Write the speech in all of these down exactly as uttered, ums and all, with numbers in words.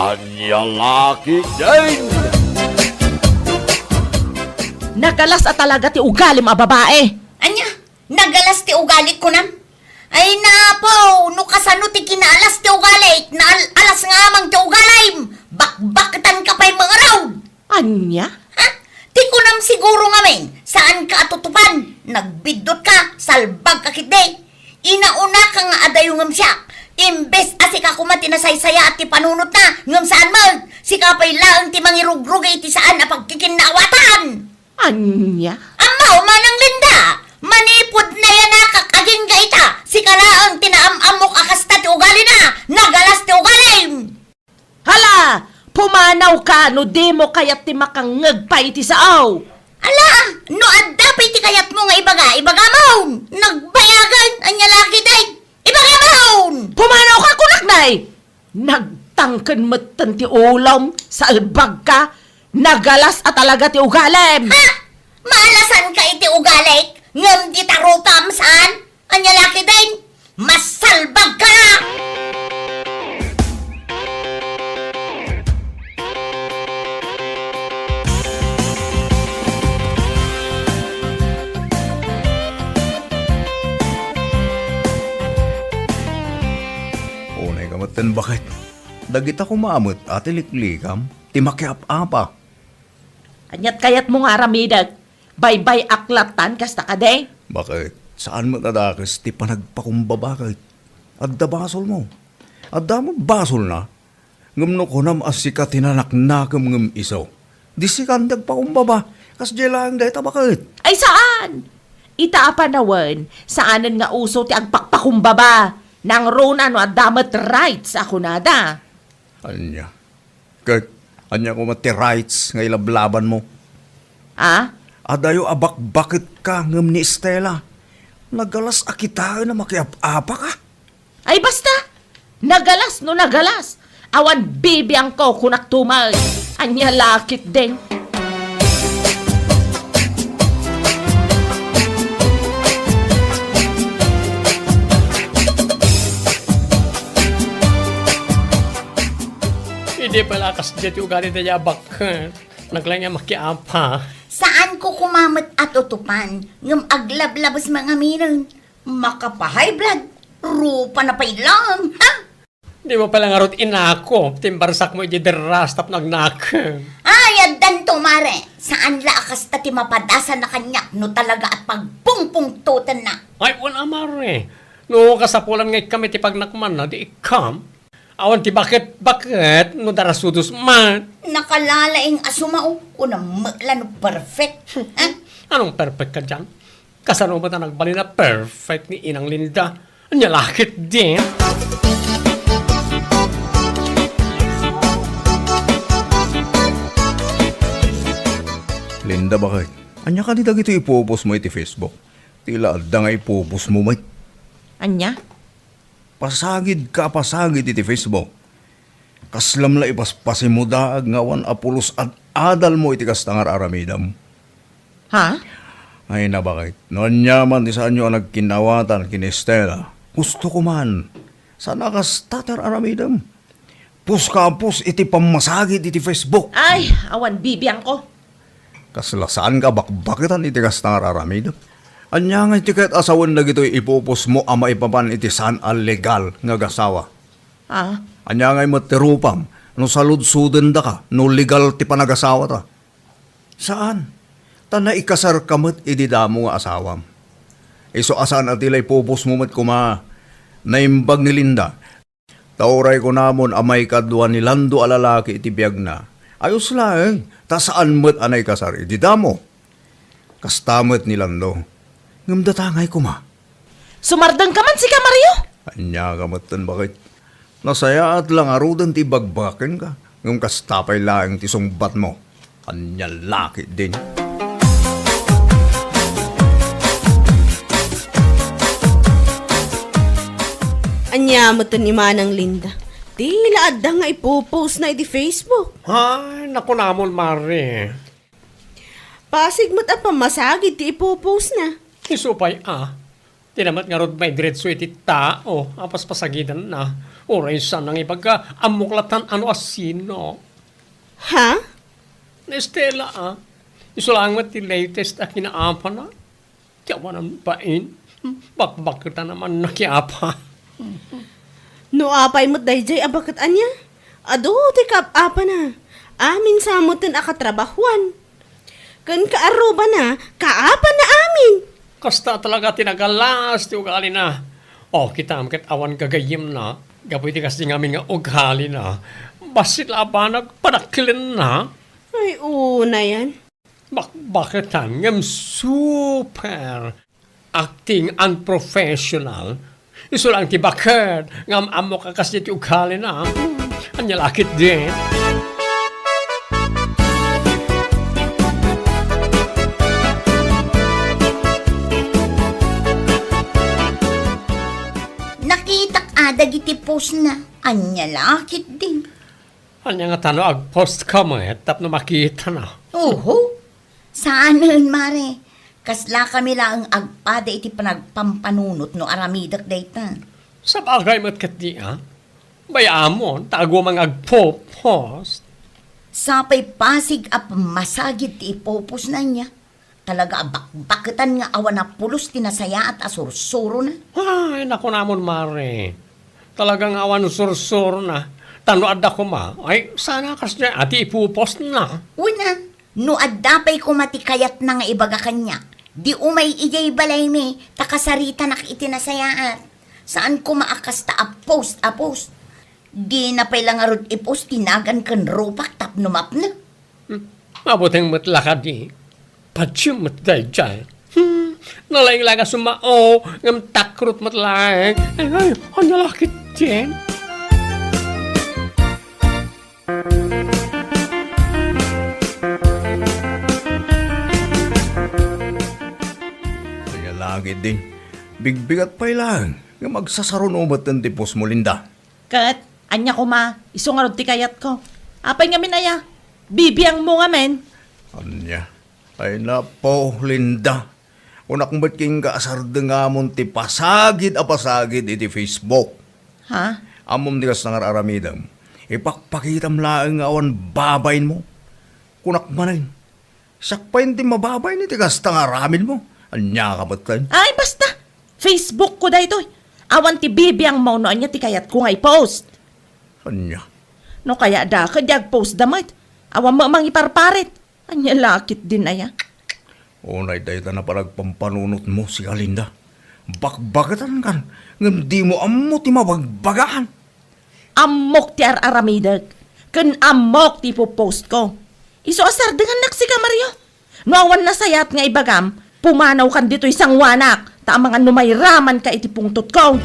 Ania la ketdin? Nagalas a talaga ti ugalim a babae. Ania? Nagalas ti ugalik, kunam? Ay, napaw, no kasano ti kinaalas ti ugalik, naal-alas nga amang ti ugalim, bakbaketanka pay mangarud. Ania? Ha? Ti kunam siguro ngamin, saanka a tutupan, nagbiddutka, salbagka ketdi. Inaunaka nga adayo ngem siak, imbes a sika koma ti nasaysayaat ti panunotna, ngem saan met, sika pay laeng ti mangirugrugi iti saan a pagkikinnaawatan. Ania? Ammo, Manang Linda, manipud nayanakak agingga ita, sika laeng ti naam-ammok a kasta ti ugalina, nagalas ti ugalim. Hala, pumanawka no dimo kayat ti makangngeg pay iti sao. Ala, no adda pay ti kayatmo nga ibaga, ibagamon. Nagbayagan, ania la ketdin? Ibagamon! Pumanawka, kunak, nay! Nagtangken metten ti ulom, salbagka, nagalas a talaga ti ugalim. Ha? Maalasanka iti ugalik, ngem dita rupam, saan? Ania la ketdin? Masalbagka! Unayka metten, baket. Dagita koma met a ti liklikam, ti makiap-apa. Ania't kayatmo nga aramidek? Baybay-ak lattan kasta kadi? Baket, saan met a dakes ti panagpakumbaba ket adda basolmo. Adda met basolna. Ngem no kunam a sika ti nanaknakem ngem isu, di sikan ti agpakumbaba, kasdiay laeng dayta, baket. Ay, saan! Ita a panawen, saanen nga uso ti agpakpakumbaba. Nangruna no adda met rights a kunada. Ania? Ket ania koma ti rights nga ilablabanmo? Ah? Adayo a bakbaketka ngem ni Estela. Nagalas a kitaen a makiap-apaka. Ay, basta! Nagalas no nagalas! Awan bibiangko, kunak tumal. Ania la ketdin? Idi pala kasdiay ti ugali dayta a baket, naglaing a makiapa. Saanko koma met a tutupan, ngem aglablabes mangaminen. Makapa-high blood, rupana pay laeng, ha? Dimo pala ngarud inakop ti imbarsakmo iti derras tapno agnakem. Ay, addanto, mare. Saan la a kasta ti mapadasanna kaniak no talaga a pagpungpungtotenna. Ay, wen a, mare. No kasapulan nga ikkam iti pagnakmanna, di ikkam. Awan ti baket-baket no darasudos man. Nakalalaing a sumao, kunam met la no perfect. Ha? Anong perfect kadian? Kasano met a nagbalin a perfect ni Inang Linda? Ania la ketdin? Linda, baket? Ania kadi dagitoy ipopost mo iti Facebook? Ti la adda nga ipopost mo met. Ania? Pasagidka a pasagid iti Facebook. Kaslam la ipaspasimmo daag nga awan a pulos ad-adalmo iti kasta nga ar-aramidem. Ha? Ay, nabaket. No aniaman ti saanyo a nagkinnaawatan ken ni Estela, gusto ko man. Saan a kasta ti ar-aramidem. Pus ka a pus iti pammasagid iti Facebook. Ay, awan bibiangko. Kasla saanka a bakbaketan iti kasta nga ar-aramidem? Ania ngay ti kayat a sawen dagitoy ipopost mo a maipapan iti saan a legal nga agasawa? Ah? Ania ngay met ti rupam no saludsodendaka no legal ti panagasawata? Saan. Ta naikasarka met idi damo nga asawam. Isu a saan a ti la ipopost mo met koma, naimbag ni Linda. Ta uray kunamon a maikadua ni Lando a lalaki iti biagna, ayos laeng, ta saan met a naikasar idi damo. Kasta met ni Lando. Ngem data ngay koma. Sumardengka man sika, Mario? Ania ka metten, baket? Nasayaat la ngaruden ti ibagbakenka, ngem kasta pay laeng ti sungbatmo. Ania la ketdin? Ania metten ni Manang Linda? Ti la adda nga ipopost na iti Facebook. Ay, nakunamon, mare. Pasig met a pammasagid ti ipopost na. Isu pay a. Dina met ngarud maidiretso iti tao a paspasagidanna. Uray saan nangibaga, ammok latta no asino. Ha? Ni Estela, a. Isu laeng met ti latest a kinaapana. Ti awanan bain. Bakbaketan a mannakiapa. No apay met daydiay a baket ania? Adu ti kaap-apana. Amin sa meten a katrabahuan. Ken kaarrubana, kaapanna amin. Kasta talaga ti nagalas ti ugalina. O, kitam ket awan gagayyemna. Gapu iti kasdi ngamin nga ugalina. Bassit la a banag panakkilenna. Ay, unayan. Bakbaketan ngem super acting unprofessional. Isu laeng ti baket nga am-ammok a kasdi ti ugalina. Ania la ketdi? Nakitak a dagiti postna. Ania la ketdi? Ania ngata no agpost ka met tapno makitana? Oho. Saanen, mare. Kasla kami laeng agpada iti panagpampanunot no aramidek dayta. Sabagay met ketdi, a. Bay-amon, ta adu man nga agpo-post. Sapay pasig a pammasagid ti ipo-postna ania. Talaga a bakbaketan nga awan a pulos ti nasayaat a sursurona. Ay, nakunamon, mare. Talaga nga awan sursurona. Ta no adda koma, ay, saan a kasdiay a ti ipo-postna. Wen a, no adda pay koma ti kayatna nga ibaga kaniak, di umay idiay balaymi, ta kasaritanak iti nasayaat. Saan koma a kasta a post a post. Dina pay la ngarud i-post ti nagan ken rupak tapno mapnek. Hmm. Mabuteng met la kadi. Patiem met daydiay. Hmm. Nalaing la nga sumao, ngem takrot met laeng. Ay, ay, ania la ketdin? Ania la ketdin? Bigbigat pay laeng, ngem agsasaruno metten ti postmo, Linda. Ket, ania koma, isu ngarud ti kayatko. Apay ngamin aya? Bibiangmo ngamin? Ania? Ay, napo, Linda. Kunak met kenka a sardengamon ti pasagid a pasagid iti Facebook. Ha? Ammom ti kasta nga ar-aramidem. Ipakpakitam laeng nga awan babainmo. Kunak manen, siak pay ti mababain iti kasta nga aramidmo. Ania ka met ken? Ay, basta! Facebook ko daytoy. Awan ti bibiangmo no ania ti kayatko nga i-post. Ania? No kaya da, ket di agpost da met. Awan met mangiparparit. Ania la ketdin aya? Unay dayta a panagpampanunotmo, sika Linda. Bakbaketan kan, ngem dimo ammo ti mabagbagaan. Ammok ti ar-aramidek, ken ammok ti ipo-post ko. Isu a sardengannak sika, Mario. No awan nasayaat nga ibagam, pumanaw kan ditoy sanguanak, ta amangan no mairaman ka iti pungtot ko.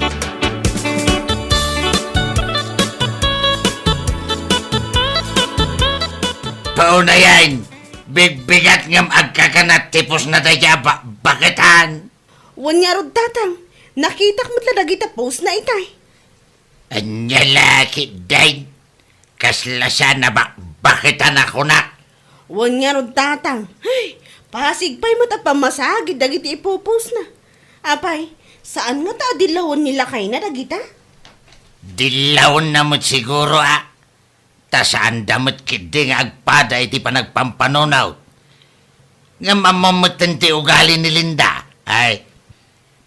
Paunayen, bigbigat ngem agkakanat ti postna dayta a ba-, baketan. Wen ngarud, Tatang, nakitak met la dagita postna itay. Ania la ketdin? Kasla saan a bakbaketan a kunak. Wen ngarud, Tatang. Ay, pasig pay met a pammasagid dagiti ipo-postna. Apay, saan ngata a dillawen ni lakayna dagita? Dillawenna met siguro a. Ta saanda met ketdi nga agpada iti panagpampanunot. Ngem ammom metten ti ugali ni Linda. Ay,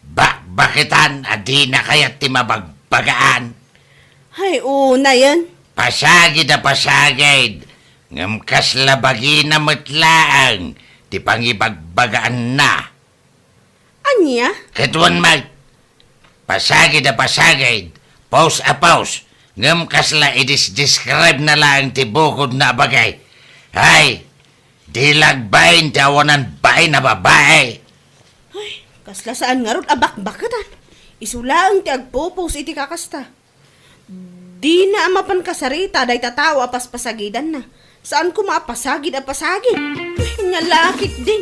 bakbaketan a dina kayat ti mabagbagaan. Ay, unayen. Pasagid a pasagid, ngem kasla bagina met laeng ti pangibagbagaanna. Ania? Ket wen met, pasagid a pasagid, post a post, ngem kasla i-describe na laeng ti bukodna a bagay. Ay, di la agbain ti awanan bain a babai. Ay, kasla saan ngarud a bakbaketan. Isu laeng ti agpo-post iti kakasta. Dina a mapan kasarita dayta tao a paspasagidanna. Saan koma a pasagid a pasagid. Ay, ania la ketdin.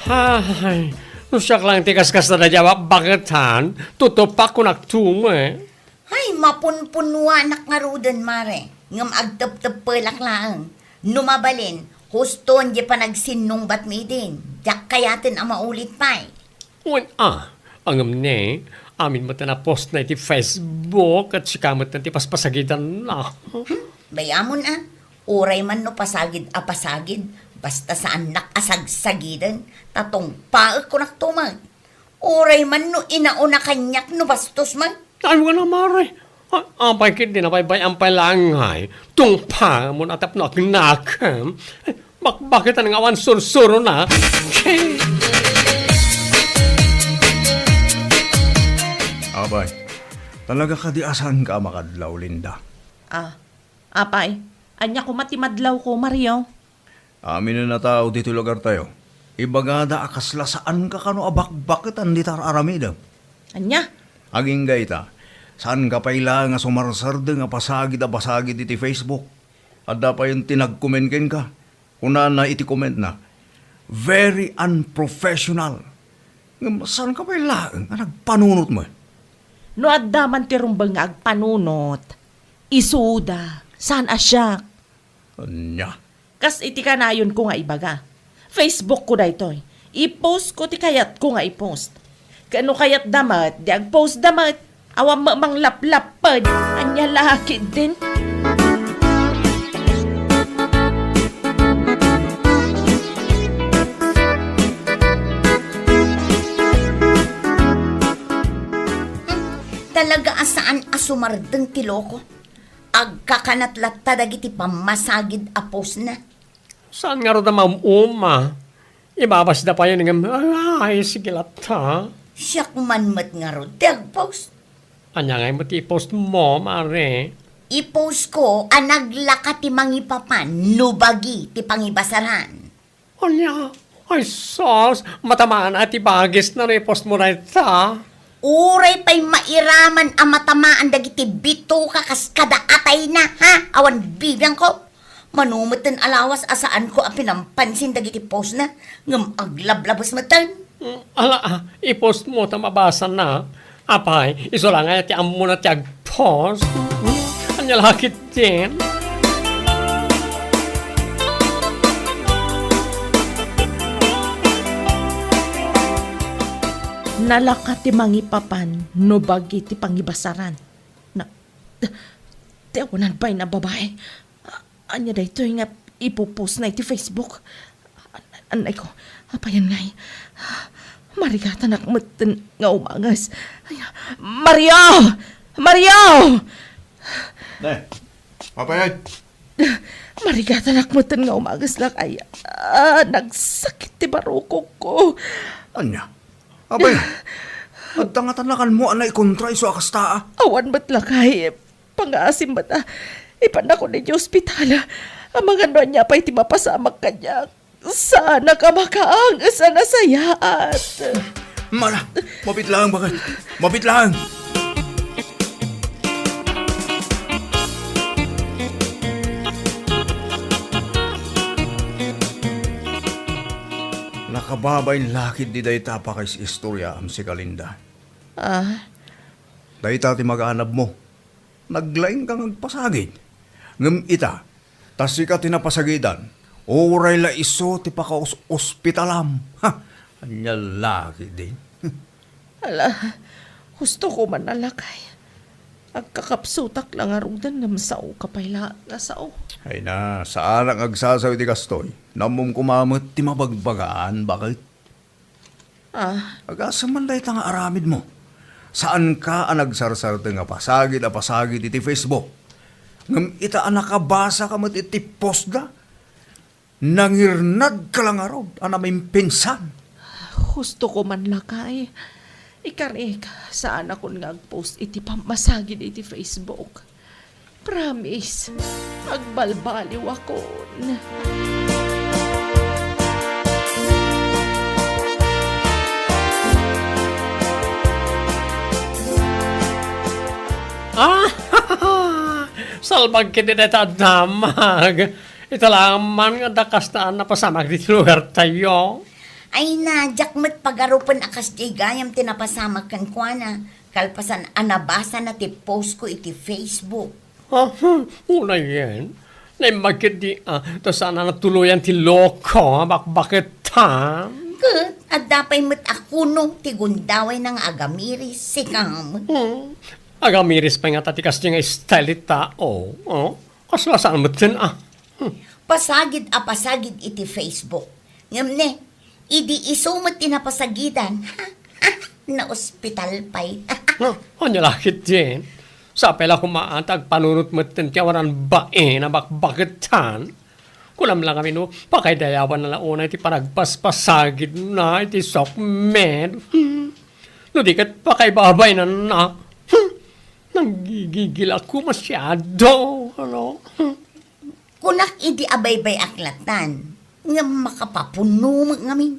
Ay, no siak laeng ti kaskasdaan a bakbaketan, tutupak kunak tume. Ay, mapunpunuanak ngaruden, mare, ngem agtepteppelak laeng. No mabalin, huston di panagsinnungbatmi idin, diak kayaten a maulit pay. Wen a, ngem ne, amin met a post na iti Facebook ket sika met ti paspasagidanna. Bay-amon a, uray man no pasagid a pasagid, basta saannak a sagsagiden, ta tungpaek kunak to met. Uray man no inauna kaniak no bastos man. Ay, wala, mare. A-, apay ketdi nabaybay-am pay laeng ngay. Tungpamon a tapno agnakem. Bakbaketan nga awan sursurona. Apay, talaga kadi a saanka a makadlaw, Linda? Ah, apay, ania koma ti madlawko, Mario? Aminen a tao ditoy lugartayo, ibagada a kasla saanka kano a bakbaketan dita ar-aramidem. Ania? Agingga ita, saanka pay laeng a sumarsardeng a pasagid a pasagid iti Facebook. Adda payen ti nagkomen kenka. Kunana iti komentna, "Very unprofessional." Ngem saanka pay laeng a nagpanunot met? No adda man ti rumbeng nga agpanunot, isuda, saan a siak. Ania? Kas iti kanayonko nga ibaga, Facebookko daytoy. I-postko ti kayatko nga i-post. Ket no kayatda met, di agpostda met. Awan met manglaplapped. Ania la ketdin? Talaga a saan a sumardeng ti loko. Agkakanat latta dagiti pammasagid a postna. Saan ngarud a maum-uma? Ibabasda payen ngem, ay, sige latta. Siak man met ngarud ti agpost. Ania ngay met ti i-postmo, mare? I-postko a naglaka ti mangipapan no bagi ti pangibasaran. Ania? Ay, sus! Matamaan a ti bagisna no i-postmo dayta. Uray pay mairaman a matamaan dagiti bituka kas kada atayna, ha? Awan bibiangko. Mano metten a lawas a saanko a pinampansin dagiti postna, ngem aglablabes metten. Mm, ala, ah, i-postmo ta mabasana. Apay, isu la nga ti ammona ti agpost. Mm, ania la ketdin? Nalaka ti mangipapan no bagi ti pangibasaran. Na, ti awanan pay na babae. A-, ania daytoy nga ipopost na iti Facebook? An-, anay ko, apayan ngay. Marigatanak metten nga umanges. Ay, Mario! Mario! Ne, apayan? Marigatanak metten nga umanges, lakay. Ah, nagsakit ti barukongko. Ania? Apayan? Adda nga tanakanmo a naikontra isu a kasta, a? Awan met, lakay. Pangaasim met a ipannakon idiay ospital. Amangan no ania pay ti mapasamak kaniak. Saanak a makaanges a nasayaat. Mala, mabit laeng, baket. Mabit laeng. Nakababain la ketdi dayta a pakais-istoriaam, sika, Linda. Ah? Dayta ti maganabmo. Naglaingka nga agpasagid. Ngem ita, ta sika ti napasagidan, uray la isu ti pakaus-, ospitalam. Ha! Ania la ketdin? Ala, hustoko man a, lakay. Agkakapsutak la ngaruden ngem saoka pay la nga sao. Ay na, saanak nga agsasao iti kastoy. Nammom koma met ti mabagbagaan, baket? Ah. Agasem man dayta nga aramidmo. Saanka a nagsarsardeng a pasagid a pasagid iti Facebook. Ngem ita a nakabasaka met iti postda, nangirnadka la ngarud a namimpinsan. Hustoko man, lakay. Ikarik, saanakon nga agpost iti pammasagid iti Facebook. Promise, agbalbaliwakon. Ah, salbag ketdi dayta a damag. Ita la man nga adda kasta a napasamak ditoy lugartayo. Ay na, diak met pagarupen a kasdiay gayam ti napasamak kenkuana. Kalpasan a nabasana ti postko iti Facebook. Ah, unayen, naimbag ketdi, ah, ta saan a natuloyan ti loko, ah, bakbaketan. Ket adda pay met a kuno ti gundawayna nga agamiris, sika met. Hmm. Agamiris pay ngata ti kasdi nga style ti tao, oh? Kasla saan metten, ah. Hmm. Pasagid a pasagid iti Facebook. Ngem ne, idi isu met ti napasagidan, naospital pay. Ah, ania la ketdin? Sapay la koma ta agpanunot metten ti awanan bain a bakbaketan. Kunam la ngamin no pakaydayawanna la unay ti panagpaspasagidna iti SOCMED. Hmm. No di ket pakaibabainanna. Hmm. Nanggigigil ako masyado, ano? Hmm. Kunak idi abaybay-ak latan, ngem makapapunno met ngamin.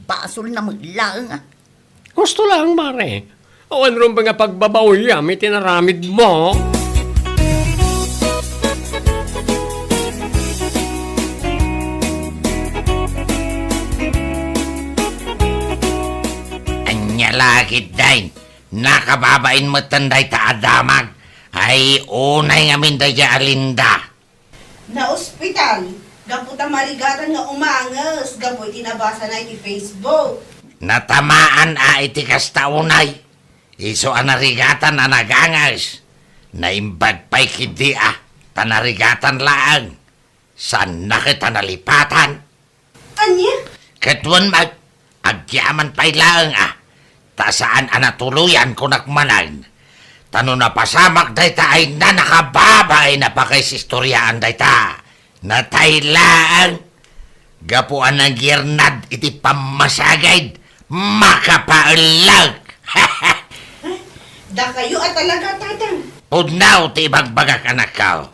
Basolna met laeng, ah. Husto laeng, mare. Awan rumbeng a pagbabaoyam iti naramidmo. Ania la ketdin, nakababain metten dayta a damag. Ay, unay ngamin daydiay a Linda. Naospital, gapu ta marigatan nga umanges gapu iti nabasana iti Facebook. Natamaan a iti kasta unay. Isu a narigatan a naganges. Naimbag pay ketdi a, ta narigatan laeng. Saanna ket a nalipatan. Ania? Ket wen met, agyaman pay laeng a, ta saan a natuloyan kunak manen. Ta no napasamak dayta ay nakababain a pakaisistoriaan dayta. Natay laeng. Gapu a nagyernad iti pammasagid, makapaellek. Dakayo a talaga, Tatang. Pudno ti ibagbagak, anakko.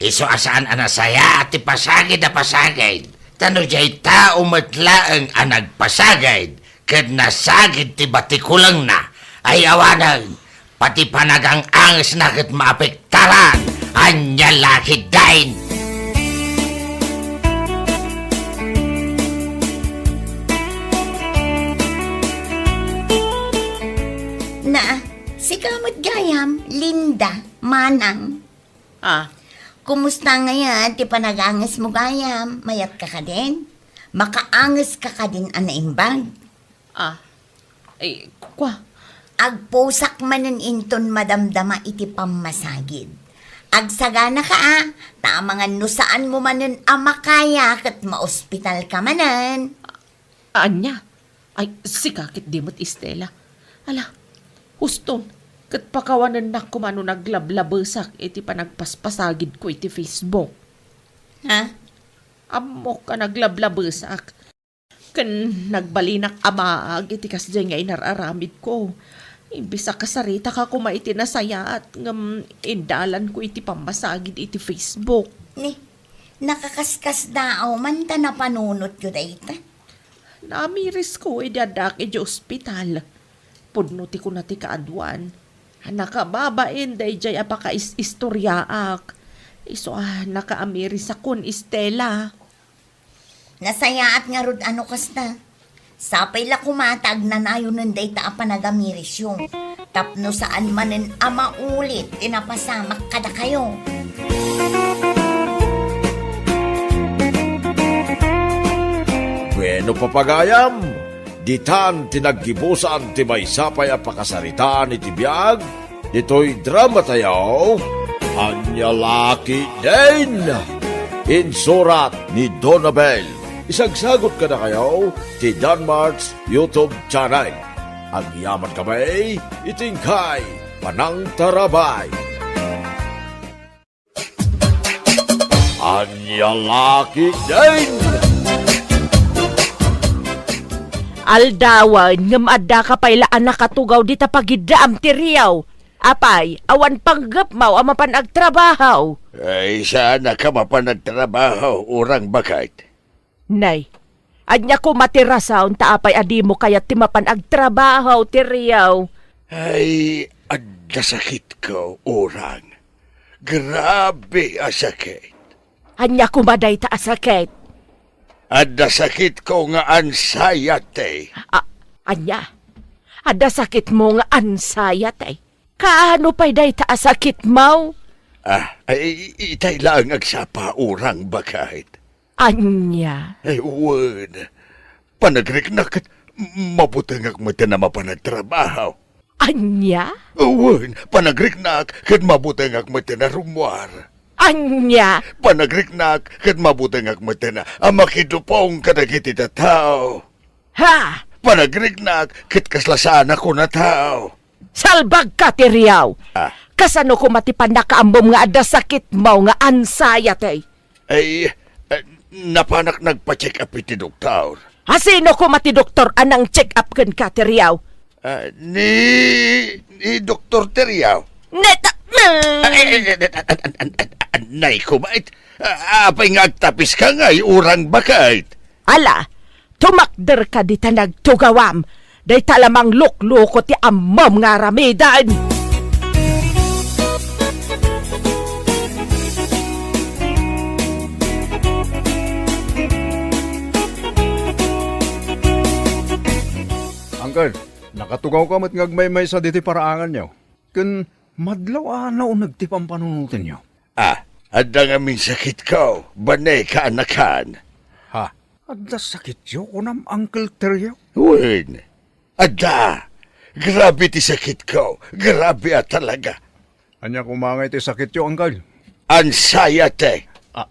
Isu a saan a nasayaat ti pasagid a pasagid. Ta no diay tao met laeng a nagpasagid, ket nasagid ti batikulengna, ay awanen, pati panagang-angesna ket maapektaran. Ania la ketdin? Na, sika met gayam, Linda, manang. Ah. Kumusta ngayen ti panagangesmo gayam? Mayatka kadin? Makaangeska kadin a naimbag? Ah. Ay, kua. Agpusak manen inton madamdama iti pammasagid. Agsaganaka a, ta amangan no saanmo manen a makaya ket maospitalka manen. Ania? Ay, sika ketdi met, Estela. Ala, huston, ket pakawanennak koma no naglablabesak iti panagpaspasagidko iti Facebook. Ha? Ammok a naglablabesak. Ken nagbalinak a maag iti kasdiay nga inar-aramidko. Imbis a kasaritaka koma iti nasayaat ngem indalanko iti pammasagid iti Facebook. Ni, nakakaskasdaaw man ta napanunotyo dayta? Namirisko idi addaak idiay ospital. Pudno ti kuna ti kaaduan. Nakababain daydiay a pakais-istoriaak. Isu a nakaamirisakon, Estela. Nasayaat ngarud a no kasta. Sapay la koma ta agnanayonen dayta a panagamirisyo, tapno saan manen a maulit ti napasamak kadakayo. Bueno, papagayam, ditan ti naggibusan ti maysa pay a pakasaritaan iti biag ditoy dramatayo, Ania la ketdin? Insurat ni Donabel. Isagsagot kadakayo ti Danmart's YouTube channel. Agyamankami iti inkay panangtarabay. Ania la ketdin? Aldawen, ngem addaka pay la a nakatugaw dita pagiddaam ti riaw. Apay, awan panggepmaw a mapan agtrabaho? Ay, saannak a mapan agtrabaho, urang baket. Nay, ania koma ti rason ta apay a dimo kayat ti mapan agtrabaho ti riaw? Ay, adda sakitko, urang. Grabe a sakit. Ania koma dayta a sakit? Adda sakitko nga anxiety. A-, ania? Adda sakitmo nga anxiety? Kaano pay dayta a sakitmo? Ah, ay, itay laeng agsapa, urang baket. Ania? Ay, wen. Panagriknak ket mabutengak met a mapan agtrabaho. Ania? Wen, panagriknak ket mabutengak met a rummuar. Ania? Panagriknak ket mabutengak met a makidupong kadagiti tattao. Ha? Panagriknak ket kasla saanak a tao. Salbagka, Teriaw! Ah. Kasano koma ti pannakaammom nga adda sakitmo nga anxiety? Ay, eh, napanak nagpa-check up iti doktor. A, sino koma ti doktor a nang-check up kenka, Teriaw? Ah, ni, ni Doktor Teriaw. Neta-, Ay, ay, ay, ay, ay, ay, ay, nay, kumait. Ah, apay nga agtapiska ngay, urang baket? Ala, tumakderka dita nagtugawam. Dayta la manglukloko ti ammom nga aramiden. Uncle, nakatugawka met nga agmaymaysa ditoy paraanganyo. Ken madlaw a nauneg ti pampanunotenyo. Ah, adda ngamin sakitko, bane kaanakan. Ha? Adda sakityo, kunam, Uncle Teryo? Wen, adda. Grabe ti sakitko, grabe a talaga. Ania koma ngay ti sakityo, Uncle? Anxiety. Ah,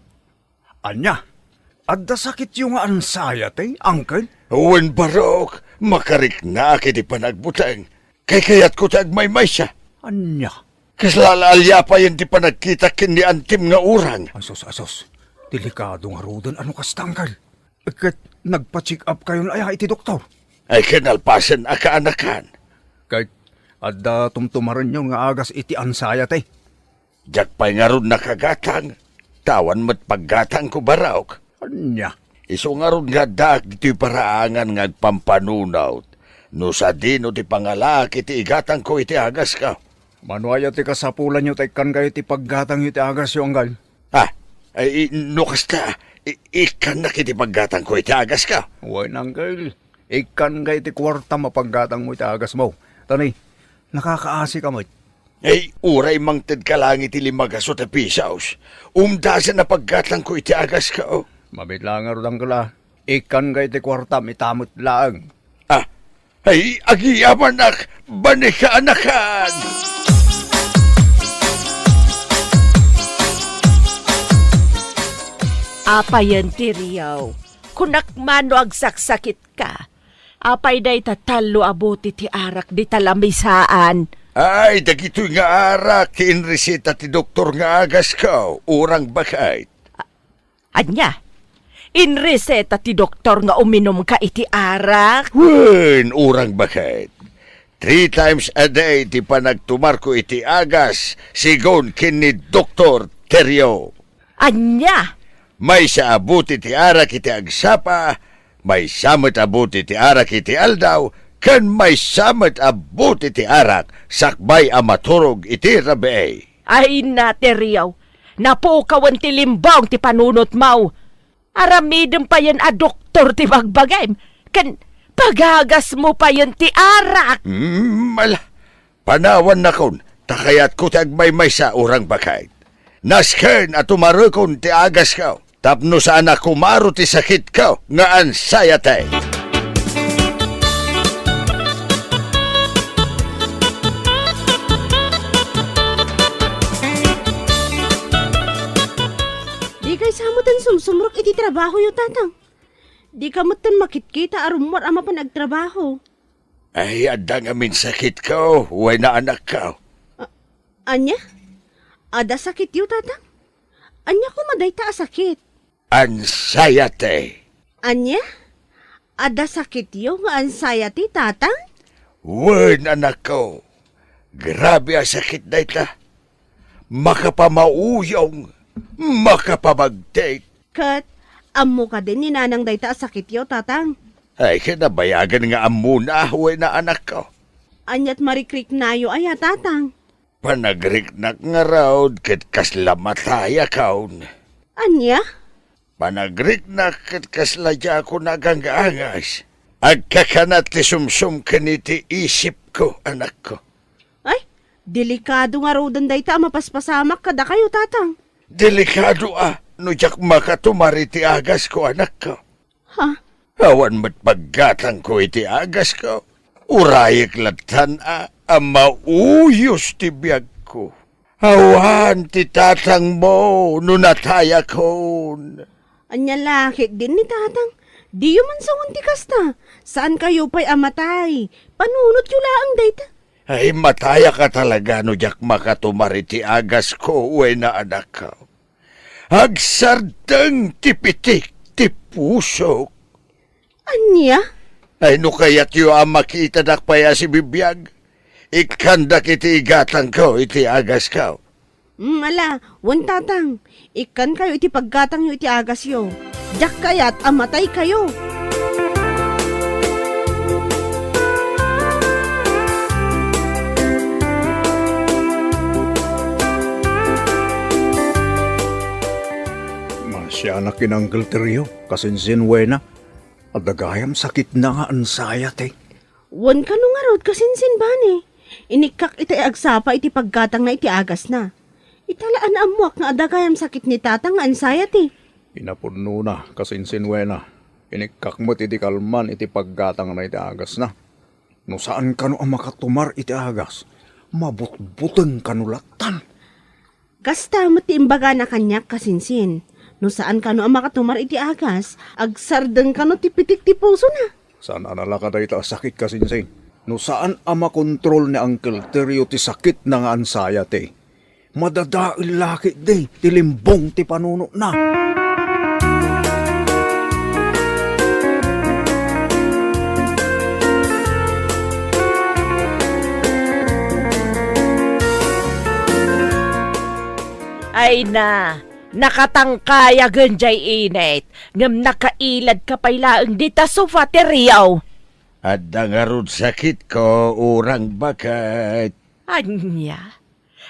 Ania? Adda sakityo nga anxiety, Uncle? Wen, barok, makariknak iti panagbuteng. Kaykayatko ti agmaymaysa. Ania? Kasla la aliapayen ti panagkitak ken ni antim nga urang. Asus, asus. Delikado ngaruden a no kasta, Uncle. Ket nagpa-check up kayon aya iti doktor? Ay, kinalpasen a kaanakan. Ket adda tumtumarenyo nga agas iti anxiety? Diak pay ngarud nakagatang, ta awan met paggatangko, barok. Ania? Isu ngarud nga addaak ditoy paraangan nga agpampanunot no sadino ti pangalaak iti igatangko iti agasko. Mano aya ti kasapulanyo ta ikkankayo ti paggatangyo iti agasyo, Uncle? Ah, ay, i-, no kasta, i-, ikkannak iti paggatangko iti agasko. Wen, Uncle. Ikkanka iti kuartam a paggatangmo iti agasmo. Ta ni, nakakaasika met. Ay, uray mangtedka laeng iti lima gasut a pisos, umdasen a paggatangko iti agasko. Mabit laeng ngarud, Uncle, a. Ikkanka iti kuartam ita met laeng. Ah, ay, agiyamanak, bane kaanakan. Apayen ti riaw. Kunak man no agsaksakit ka. Apay dayta tallo a bote ti arak dita lamisaan? Ay, dagitoy nga arak ti inreseta ti doktor nga agasko, urang baket. Ania? Inreseta ti doktor nga uminumka iti arak? Wen, urang baket. Three times a day ti panagtumarko iti agas, sigun ken ni Doktor Terrio. Ania? Maysa a bote ti arak iti agsapa, maysa met a bote ti arak iti aldaw, ken maysa met a bote ti arak sakbay a maturog iti rabii. Ay, Nateriaw, napukawen ti limbong ti panunotmo. Aramidem payen a doktor ti bagbagim, ken pagagasmo payen ti arak. Mm, ala, panawannakon, ta kayatko ti agmaymaysa, urang baket. Nasken a tumarekon ti agasko tapno saan a kumaro ti sakitko nga anxiety. Dikay sa metten sumsumrek iti trabahoyo, Tatang. Dika metten makitkita a rummuar a mapan agtrabaho. Ay, adda ngamin sakitko, wen a anakko. A-, ania? Adda sakityo, Tatang? Ania koma dayta a sakit? Anxiety. Ania? Adda sakityo nga anxiety, Tatang? Wen, anakko. Grabe a sakit dayta. Makapamauyong, makapamagtik. Ket, ammo kadi ni Nanang dayta a sakityo, Tatang? Ay, kinabayagan nga ammona, wen a anakko. Aniat marikriknayo aya, Tatang? Panagriknak ngarud ket kasla matayakon. Ania? Panagriknak ket kasla diakon agang-angas. Agkakanat ti sumsum ken iti isipko, anakko. Ay, delikado ngaruden dayta a mapaspasamak kadakayo, Tatang. Delikado a no diak makatumar iti agasko, anakko. Ha? Awan met paggatangko iti agasko. Urayek lattan a, a mauyos ti biagko. Awan ti tatangmo no natayakon. Ania la ketdin ni tatang? Diyo man sawen ti kasta. Saankayo pay a matay. Panunotyo laeng dayta. Ay, matayak a talaga no diak makatumar iti agasko wen a anakko. Agsardeng ti pitik ti pusok. Ania? Ay, no kayatyo a makitadak pay a sibibiag, ikkandak iti igatangko iti agasko. Mm, ala, wen tatang, ikkankayo iti paggatangyo iti agasyo. Diak kayat a mataykayo. Masianak ken Uncle Teryo, kasinsin wena. Adda gayam sakitna nga anxiety. Wen kano ngarud, kasinsin, bani. Inikkak ita agsapa iti paggatangna iti agasna. Ita la a naammuak nga adda gayam sakit ni tatang nga anxiety. Inapunnona, kasinsin wena. Inikkak met iti kalman iti paggatangna iti agasna. No saan kano a makatumar iti agas, mabutbuteng kano lattan. Kasta met ti imbagana kaniak, kasinsin. No saan kano a makatumar iti agas, agsardeng kano ti pitik ti pusona. Saan a nalaka dayta a sakit, kasinsin. No saan a makontrol ni Uncle Teryo ti sakitna nga anxiety, madadael la ketdi ti limbong ti panunotna. Ay na, nakatangkayagen jay init, ngem nakailadka pay laeng dita sofa, Teryo. Adda ngarud sakitko, urang baket. Ania?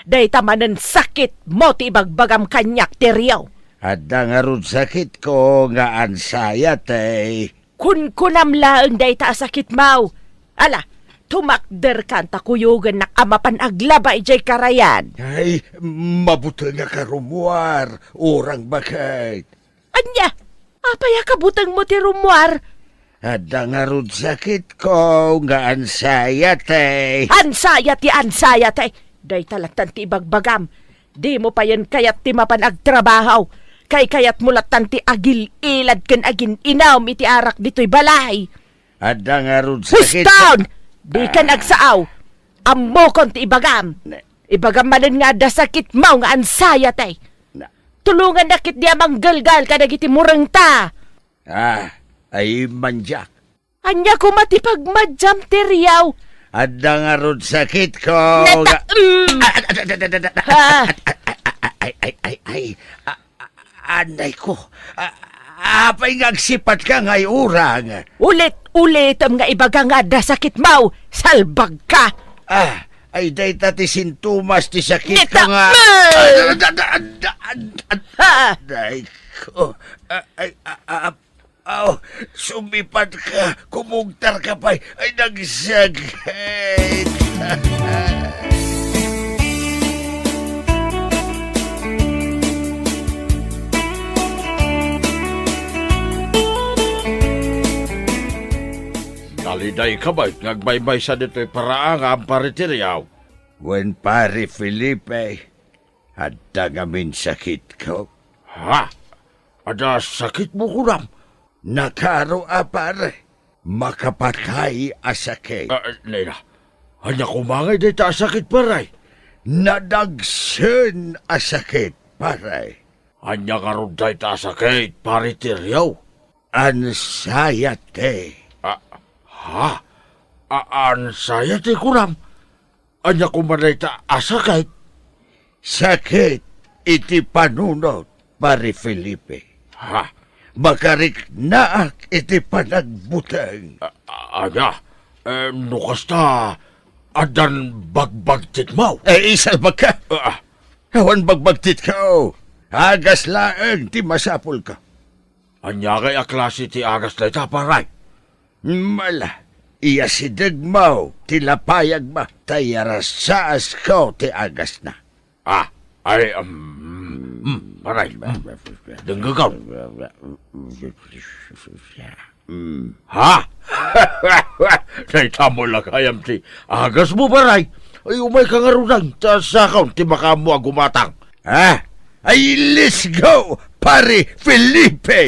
Dayta manen sakitmo ti ibagbagam kaniak, Teryo. Adda ngarud sakitko nga anxiety. Kunkunam laeng dayta a sakitmo. Ala, tumakderkan ta kuyogennak a mapan aglaba idiay karayan. Ay, mabutengak a rummuar, urang baket. Ania? Apay a kabutengmo ti rummuar? Adda ngarud sakitko nga anxiety. Anxiety, anxiety! Dayta lattan ti ibagbagam. Dimo payen kayat ti mapan agtrabaho. Kaykayatmo lattan ti agil-ilad ken agin-inam iti arak ditoy balay. Adda ngarud sakit. Huston! Dikan Ah. agsaaw. Ammokon ti ibagam. Ne- Ibagam manen nga adda sakitmo nga anxiety. Na- Tulongannak ketdi a manggelgal kadagiti murengta. Ah, ay manjak. Ania koma ti pagmadiam, Teryo? Adda ngarud sakitko Nata-, nga mm. Ah, ah, ah, ah, ah, ah, ah, ah, ah, ay, ay, ay, ay. Ah, ah, anay ko. Ah, apay nga agsipatka ngay urang? Ulit-ulitem nga ibaga nga adda sakitmo, salbagka. Ah, ay dayta ti sintomas ti sakitko Neta-, nga. Mm. Ah, ah, ah, ah, ah, Ha? Anay ko. Ah, ay, ah, ah, Aw, sumipatka, kumugtarka pay. Ay, nagsakit. Nalidayka met nga agbaybaysa ditoy paraangan, Pare Teriaw. Wen, Pare Felipe, adda ngamin sakitko. Ha? Adda sakitmo kunam? Nakaro a, pare. Makapatay a sakit. Ah, nena, ania koma ngay dayta a sakit, pare? Nadagsen a sakit, pare. Ania ngarud dayta a sakit, Pare Teriaw? Anxiety. Ah, ha? A-, anxiety kunam? Ania koma dayta a sakit? Sakit iti panunot, Pare Felipe. Ha? Makariknaak iti panagbuteng. A-, a-, ania? Eh, no kasta, addan bagbagtitmo? Eh, isalbagka. Ah. Awan bagbagtitko. Agas laeng ti masapulko. Ania ngay a klase ti agas dayta, pare? Mala, iyasidegmo ti lapayagmo, ta iyarasaasko ti agasna. Ah, ay, um, mm, pare, mm, denggekon. Hmm. Ha? Dayta met la gayam ti agasmo, Baray. Ay, umayka ngaruden, ta siakon ti makaammo a gumatang. Ha? Ay, let's go, Pare Felipe!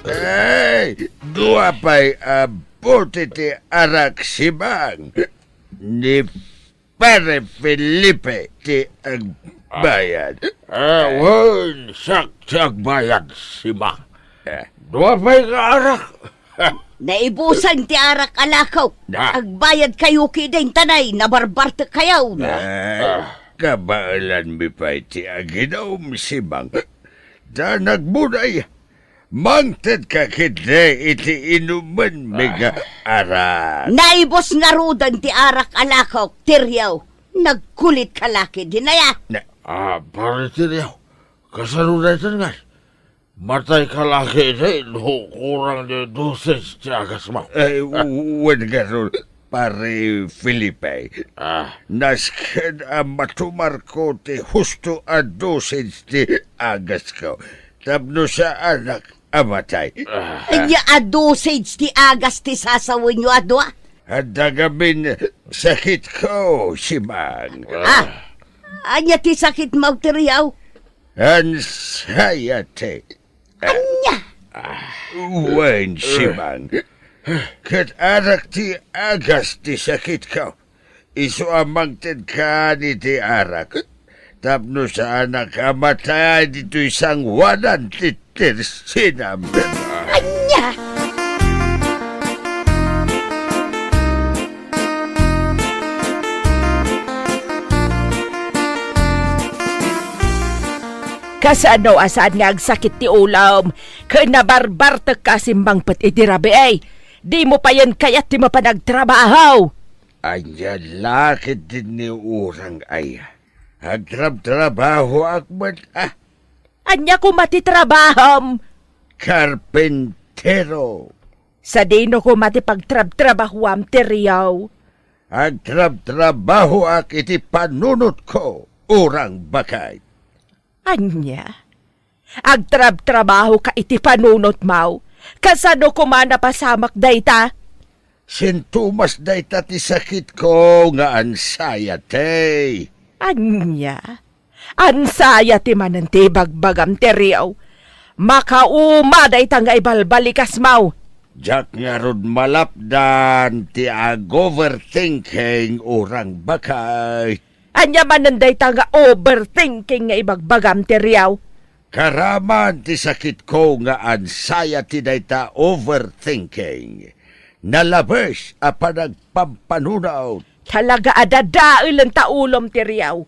Ay, dua pay a bote ti arak, Simang. Ni Pare Felipe ti agbayad. Ah, wen, siak ti agbayad, Simang. Eh. Dua pay nga arak. Naibusen ti arak a lakok. Ah. Agbayadkayo ketdin, ta nay, nabarbartekkayo. Ay, kabaelanmi pay ti aginum, Simang. Ta nagmunay, mangtedka ketdi iti inumenmi nga arak. Naibus ngaruden ti arak a lakok, Teriaw. Nagkulitka la ketdin aya. Na- Ah, Pare Teriaw, kasano daytan ngay? Matayka la ketdi no kurang ti dosage ti agasmo. Ay, w-, wen ngarud, Pare Felipe. Ah. Nasken a matumarko ti husto a dosage ti agasko. Tapno saanak a matay. Ah. Ania a dosage ti agas ti sasawenyo a dua? Adda ngamin sakitko, Simang. Ah. Ania ti sakitmo, Teriaw? Anxiety. Ania? Wen, Simang. Ket arak ti agas ti sakitko. Isu a mangtedkan iti arak. Tapno saanak a matay ditoy sangoanan ti tersinam. Ania? Kasano a saan nga agsakit ti ulom ken nabarbartekka a simmangpet iti rabii? Dimo payen kayat ti mapan agtrabaho. Ania la ketdin ni urang aya? Agtrabtrabahoak met a. Ania koma ti trabahom? Karpentero. Sadino koma ti pagtrabtrabahoam, Teriaw? Agtrabtrabahoak iti panunotko, urang baket. Ania? Agtrabtrabahoka iti panunotmo? Kasano koma napasamak dayta? Sintomas dayta ti sakitko nga anxiety. Ania? Anxiety manen ti ibagbagam, Teriaw. Makauma dayta nga ibalbalikasmo. Diak ngarud malapdan ti ag-overthinking, urang baket. Ania manen dayta nga overthinking nga ibagbagam, Teriaw? Karaman ti sakitko nga anxiety dayta overthinking. Nalabes a panagpampanunot. Talaga a dadaelen ta ulom, Teriaw.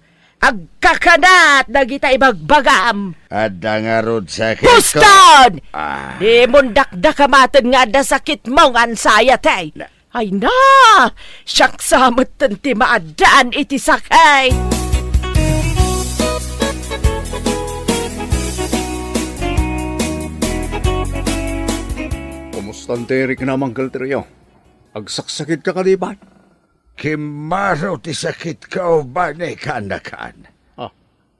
Agkakanat dagita ibagbagam. Adda ngarud sakitko. Puston! Ah. Dimon dakdakamaten nga adda sakitmo nga anxiety. Na- Ay na! Siak sa metten ti maaddaan iti sakit! Kumusta ti riksam, Uncle Teryo? Agsaksakitka kadi, bay? Kimmaro ti sakitko, bani, kaanakan. Ah,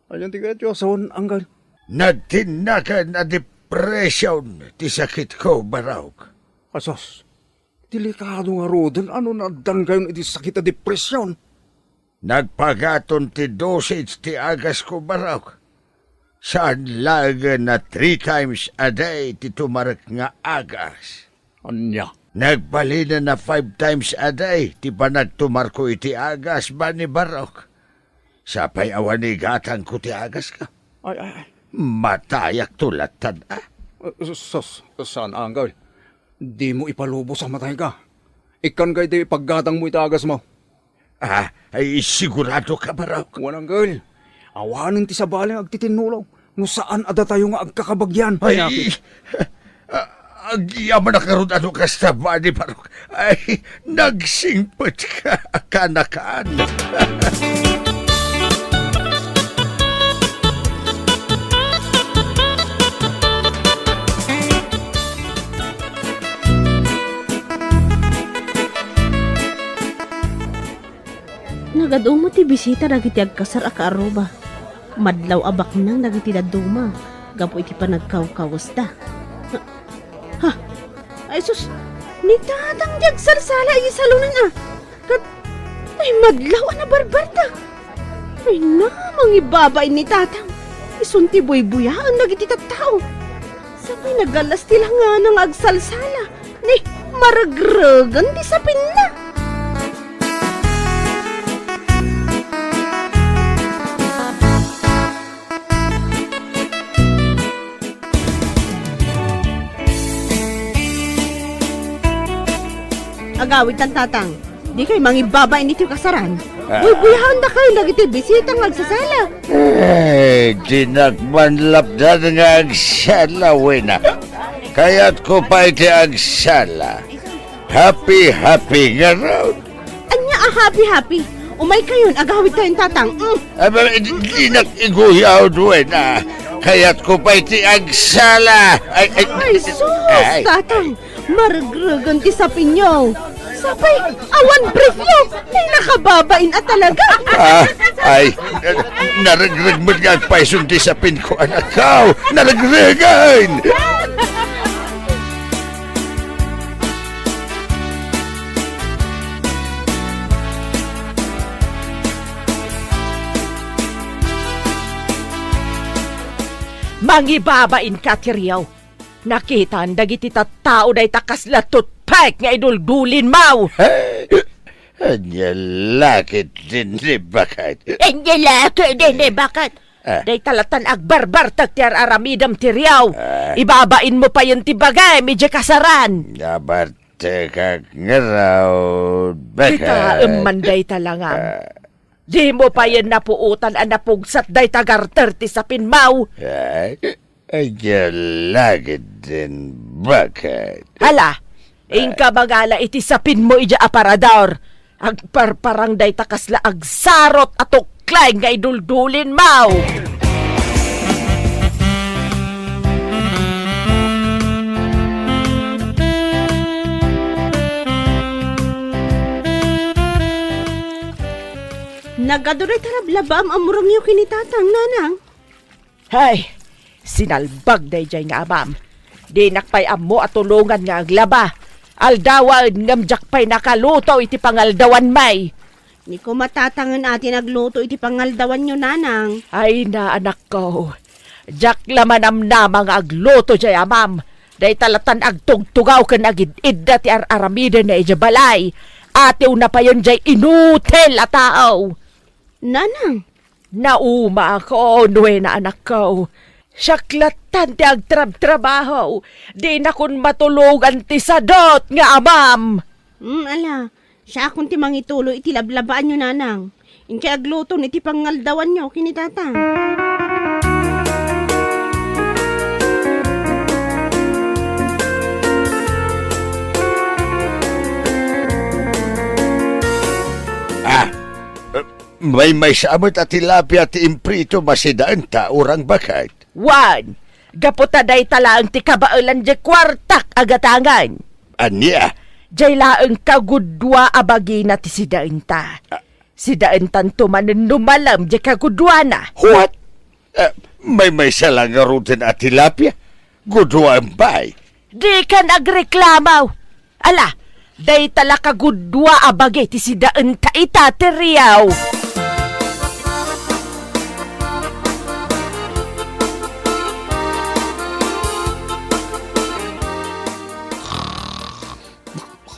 ania ti kayatyo a sawen, Uncle? Nagtinnaken a depression ti sakitko, barok. Asus, delikado ngaruden no naaddankayon iti sakit a depression. Nagpagaton ti dosage ti agasko, barok. Saan laengen a three times a day ti tumarek nga agas. Ania? Nagbalinen a five times a day ti panagtumarko iti agas, bani, barok. Sapay awan igatangko ti agasko. Ay, ay, ay. Matayakto latta, a. Sus, saan, Uncle? Dimo ipalubos a matayka. Ikkan kadi ti paggatangmo iti agasmo. Ah, ay, sigurado ka, barok? Wen, Uncle. Awanen ti sabali nga agtitinnulong no saan a datayo nga agkakabagian. Ay, a-, agyamanak ngarud no kasta, bani, barok. Ay, nagsingpet ka, kaanakan. Gad-umo ti bisita dagiti agkasar a kaarruba. Madlaw a baknang dagiti dadduma gapu iti panagkawkawesda. Ha? Ay sus, ni Tatang ti agsarsala iti salonen a. Ket, ay, madlaw a nabarbarta. Ay na, mangibabain ni Tatang. Isun ti buybuyaen dagiti tattao. Sapay nagallas ti langana nga agsalsala. Ni, maregregen ti sapinna. Agawidtan, Tatang. Dikay mangibabain iti kasaran. Ah. Buybuyaendakayo dagiti bisita nga agsasala. Eh, dinak man lapdan nga agsala, Wena. Kayatko pay ti agsala. Happy, happy ngarud. Ania a happy, happy? Umaykayon, agawidkayon, Tatang. Mm. Aba, di, dinak iguyawd, Wena. Kayatko pay ti agsala. Ay, ay, Ay, sus, ay. Tatang. Maregregen ti sapinyo. Sapay, awan briefyo. Ay, nakababain a talaga. Ah, ay, naregreg met nga agpayson ti sapinko, anakko. Naregregen! Mangibabain ka, Tiriaw. Nakitaan dagiti tattao dayta kasla toothpick nga iduldulinmaw. Ania la ketdin ni baket? Ania la ketdin ni baket? Ah. Dayta lattan agbarbartek ti ar-aramidem, Tiriaw. Ah. Ibabainmo payen ti bagim idiay kasaran. Nabartekak ngarud, baket. Kitaem man dayta langam. Ah. Dimo payen napuotan a napugsat dayta garter ti sapinmaw. Ay, ania la ketdin baket? Hala, inka mangala iti sapinmo idiay aparador. Agparparang dayta kasla agsarot a tukleng nga iduldulinmaw. Nagadu dayta lablaba a murangyo ken ni Tatang, Nanang. Hay, sinalbag daydiay nga amam. Dinak pay ammo a tulongan nga aglaba. Aldawen ngem diak pay nakaluto iti pangaldawanmi. Ni koma Tatang a ti nagluto iti pangaldawanyo, Nanang. Ay na, anakko. Diak la manamnama nga agluto diay amam. Dayta lattan agtugtugaw ken agid-idda ti ar-aramidenna idiay balay. Atiwna payen diay inutil a tao. Nanang, naumaakon, Wena, anakko. Siak lattan ti agtrabtrabaho. Dinakon matulongan ti sadut nga amam. Hmm, ala, siakon ti mangituloy iti lablabaanyo, Nanang. Inkay agluton iti pangaldawanyo ken ni Tatang. Ah, eh, maymaysa met a tilapia ti imprito, masidaenta, urang baket? Wen, gapu ta dayta laeng ti kabaelan diay kuartak a gatangen. Ania? Diay laeng kagudua a bagina ti sidaenta. Ah. Sidaentanto manen no malem diay kaguduana. What? Eh, maymaysa la ngaruden a tilapia? Guduaen pay. Dikan agreklamo. Ala, dayta la kagudua a bagi ti sidaenta ita, Tiriaw.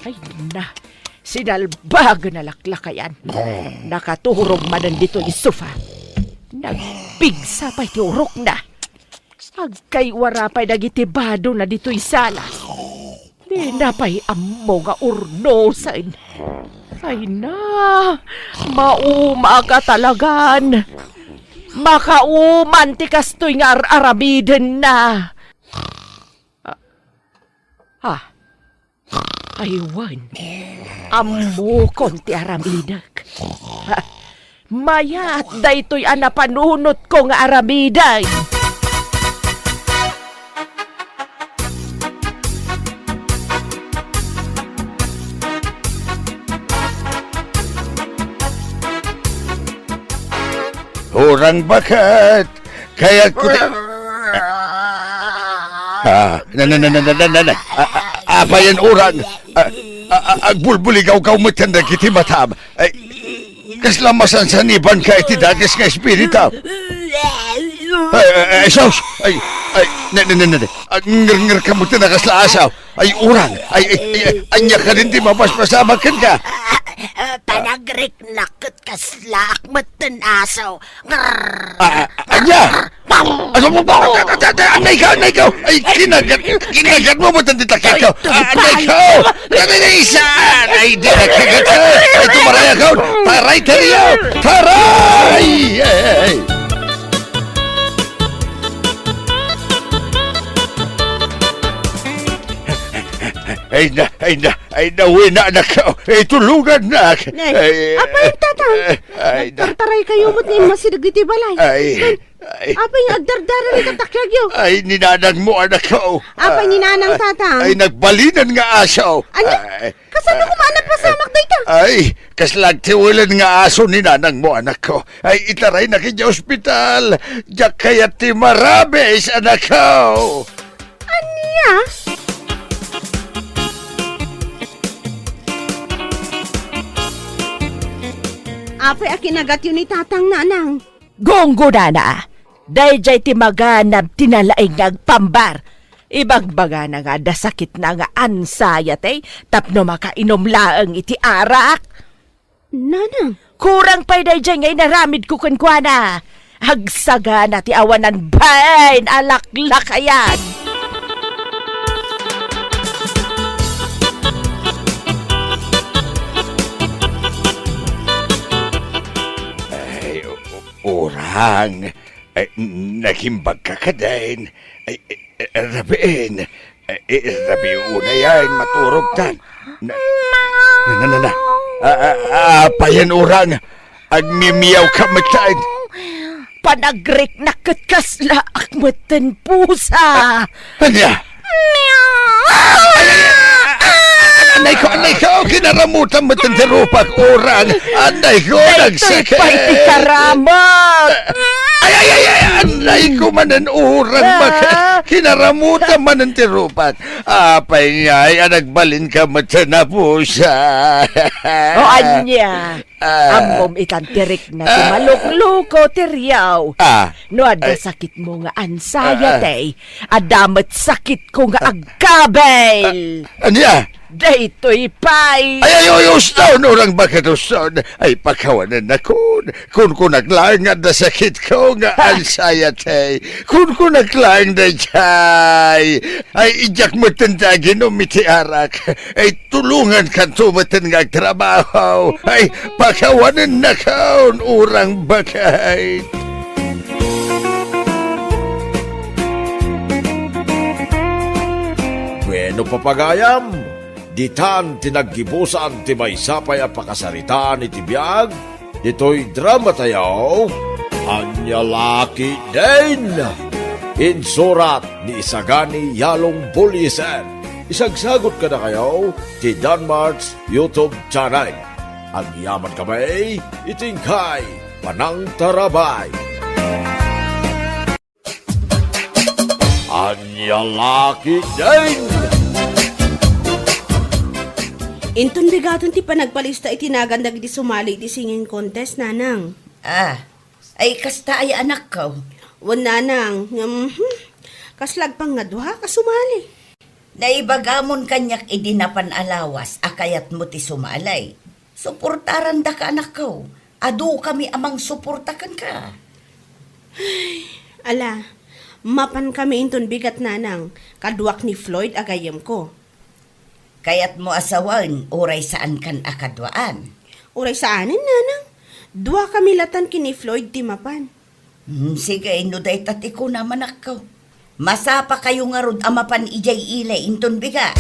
Ay na, sinalbagen a laklakayan. Nakaturog manen ditoy sofa. Nagpigsa pay ti urokna. Agkaywara pay dagiti badona ditoy sala. Dina pay ammo nga urnosen. Ay na, mauma ka talagan. Makauman ti kastoy nga ar-aramidenna. Ah. Ah. Ay wen, ammokon ti aramidek. Ha, mayat daytoy a napanunotko nga aramidek. Urang baket, kayatko ti, ah, na, na, na, na, na, na, na, na. A, a, apayen urang, a, a, a, agbulbuligawkaw metten dagiti matam. Ay, kasla masansanibanka iti dakes nga espiritu. Ay, ay, ay, sus! Ay, ay, na, na, na, na, na. Agngernger ka metten a kasla asaw. Ay, urang. Ay, ay, ay, ay, ania kadin ti mapaspasamak kenka? Ah, ah, panagriknak ket kasla ak metten asaw. Ngrrr. Ah, ah, ania? Aso mo ba? Anay ka, anay ka. Ay, kinagat, kinagat mo metten ti takyak ko. Ah, anay ka. Anay, anay, saan? Ay, di na kagat. Ay, tumaray ako. Taray, taray. Taray! Ay, ay, ay. Ay na, ay na, ay na, uwi na, anak ko. Ay, tulungan na. Nay, ay, apay, Tatang? Ay, na. Nagtartaray kayo met ni masideg ditoy balay. Ay, ay. Apay nga agdardara ni tataklag yo? Ay, ni nanang mo, anak ko. Apay ni nanang, Tatang? Ay, nagbalinan nga aso. Ania? Ay, kasano koma a napasamak dayta? Ay, kasla agtiwelen nga aso ni nanang mo, anak ko. Ay, itaraynak idiay ospital. Diak kayat ti marabis, anak ko. Ania? Apay a kinagatyo ni Tatang, Nanang? Gunggonana, daydiay ti maganab ti nalaing nga agpambar. Ibagbagana nga adda sakitna nga anxiety tapno makainom laeng iti arak. Nanang. Kurang pay daydiay nga inaramidko kenkuana. Agsagana ti awanan bain a laklakayan. Ay, u-, u-, urang. Ay, nakimbagka kadin. Ay, eh, eh, rabiin. Eh, eh, rabii unay a maturogtan. Na, na, na, na. Ah, ah, ah, apayen urang. Agmimiawka metten. Panagriknak ket kasla ak metten pusa. Ania? Ay, ay, ay, ay, ay, anay ko, anay ko, kinaramutan metten ti rupak, urang. Anay ko, nagsakit. Daytoy pay ti karamut. Ay, ay, ay, ay, anay ko manen, urang, ah, baket. Kinaramutan manen ti rupak. Apay ngay a nagbalinka metten a pusa? O ania? Ah. Ammom itan ti rikna ti malukluko ti riaw. Ah. No adda sakitmo nga anxiety, adda met sakitko nga agkabil. Ah, ania? Daytoy pay. Ay, ay, ay, uston, urang baket uston. Ay, pakawanennakon. Kunkunak laeng nga adda sakitko nga anxiety. Kunkunak laeng daydiay. Ay, idiak metten ti aginom iti arak. Ay, tulongankanto metten nga agtrabaho. Ay, pakawanennakon, urang baket. Bueno, papagayam, ditan ti naggibusan ti maysa pay a pakasaritaan iti biag ditoy dramatayo, Ania La Ketdin. Insurat ni Isagani Yalong Bullieser. Isagsagut kadakayo ti Danmart's YouTube channel. Agyamankami iti inkay panangtarabay. Ania La Ketdin. Inton bigaten ti panagpalista iti nagan dagiti sumali iti singing contest, Nanang. Ah, ay kasta aya, anakko? Wen, Nanang, ngem, hmm, kasla agpangngaduak a sumali. Naibagamon kaniak idi napan a lawas a kayatmo ti sumali. Suportarandaka, anakko. Adukami a mangsuporta kenka. Ala, mapankami inton bigat, Nanang, kaduak ni Floyd a gayyemko. Kayatmo a sawen, uray saankan a kaduaan? Uray saanen, Nanang. Duakami latan ken ni Floyd ti mapan. Hmm, sige, no dayta ti kunam, anakko. Masapakayo ngarud a mapan idiay ili inton bigat.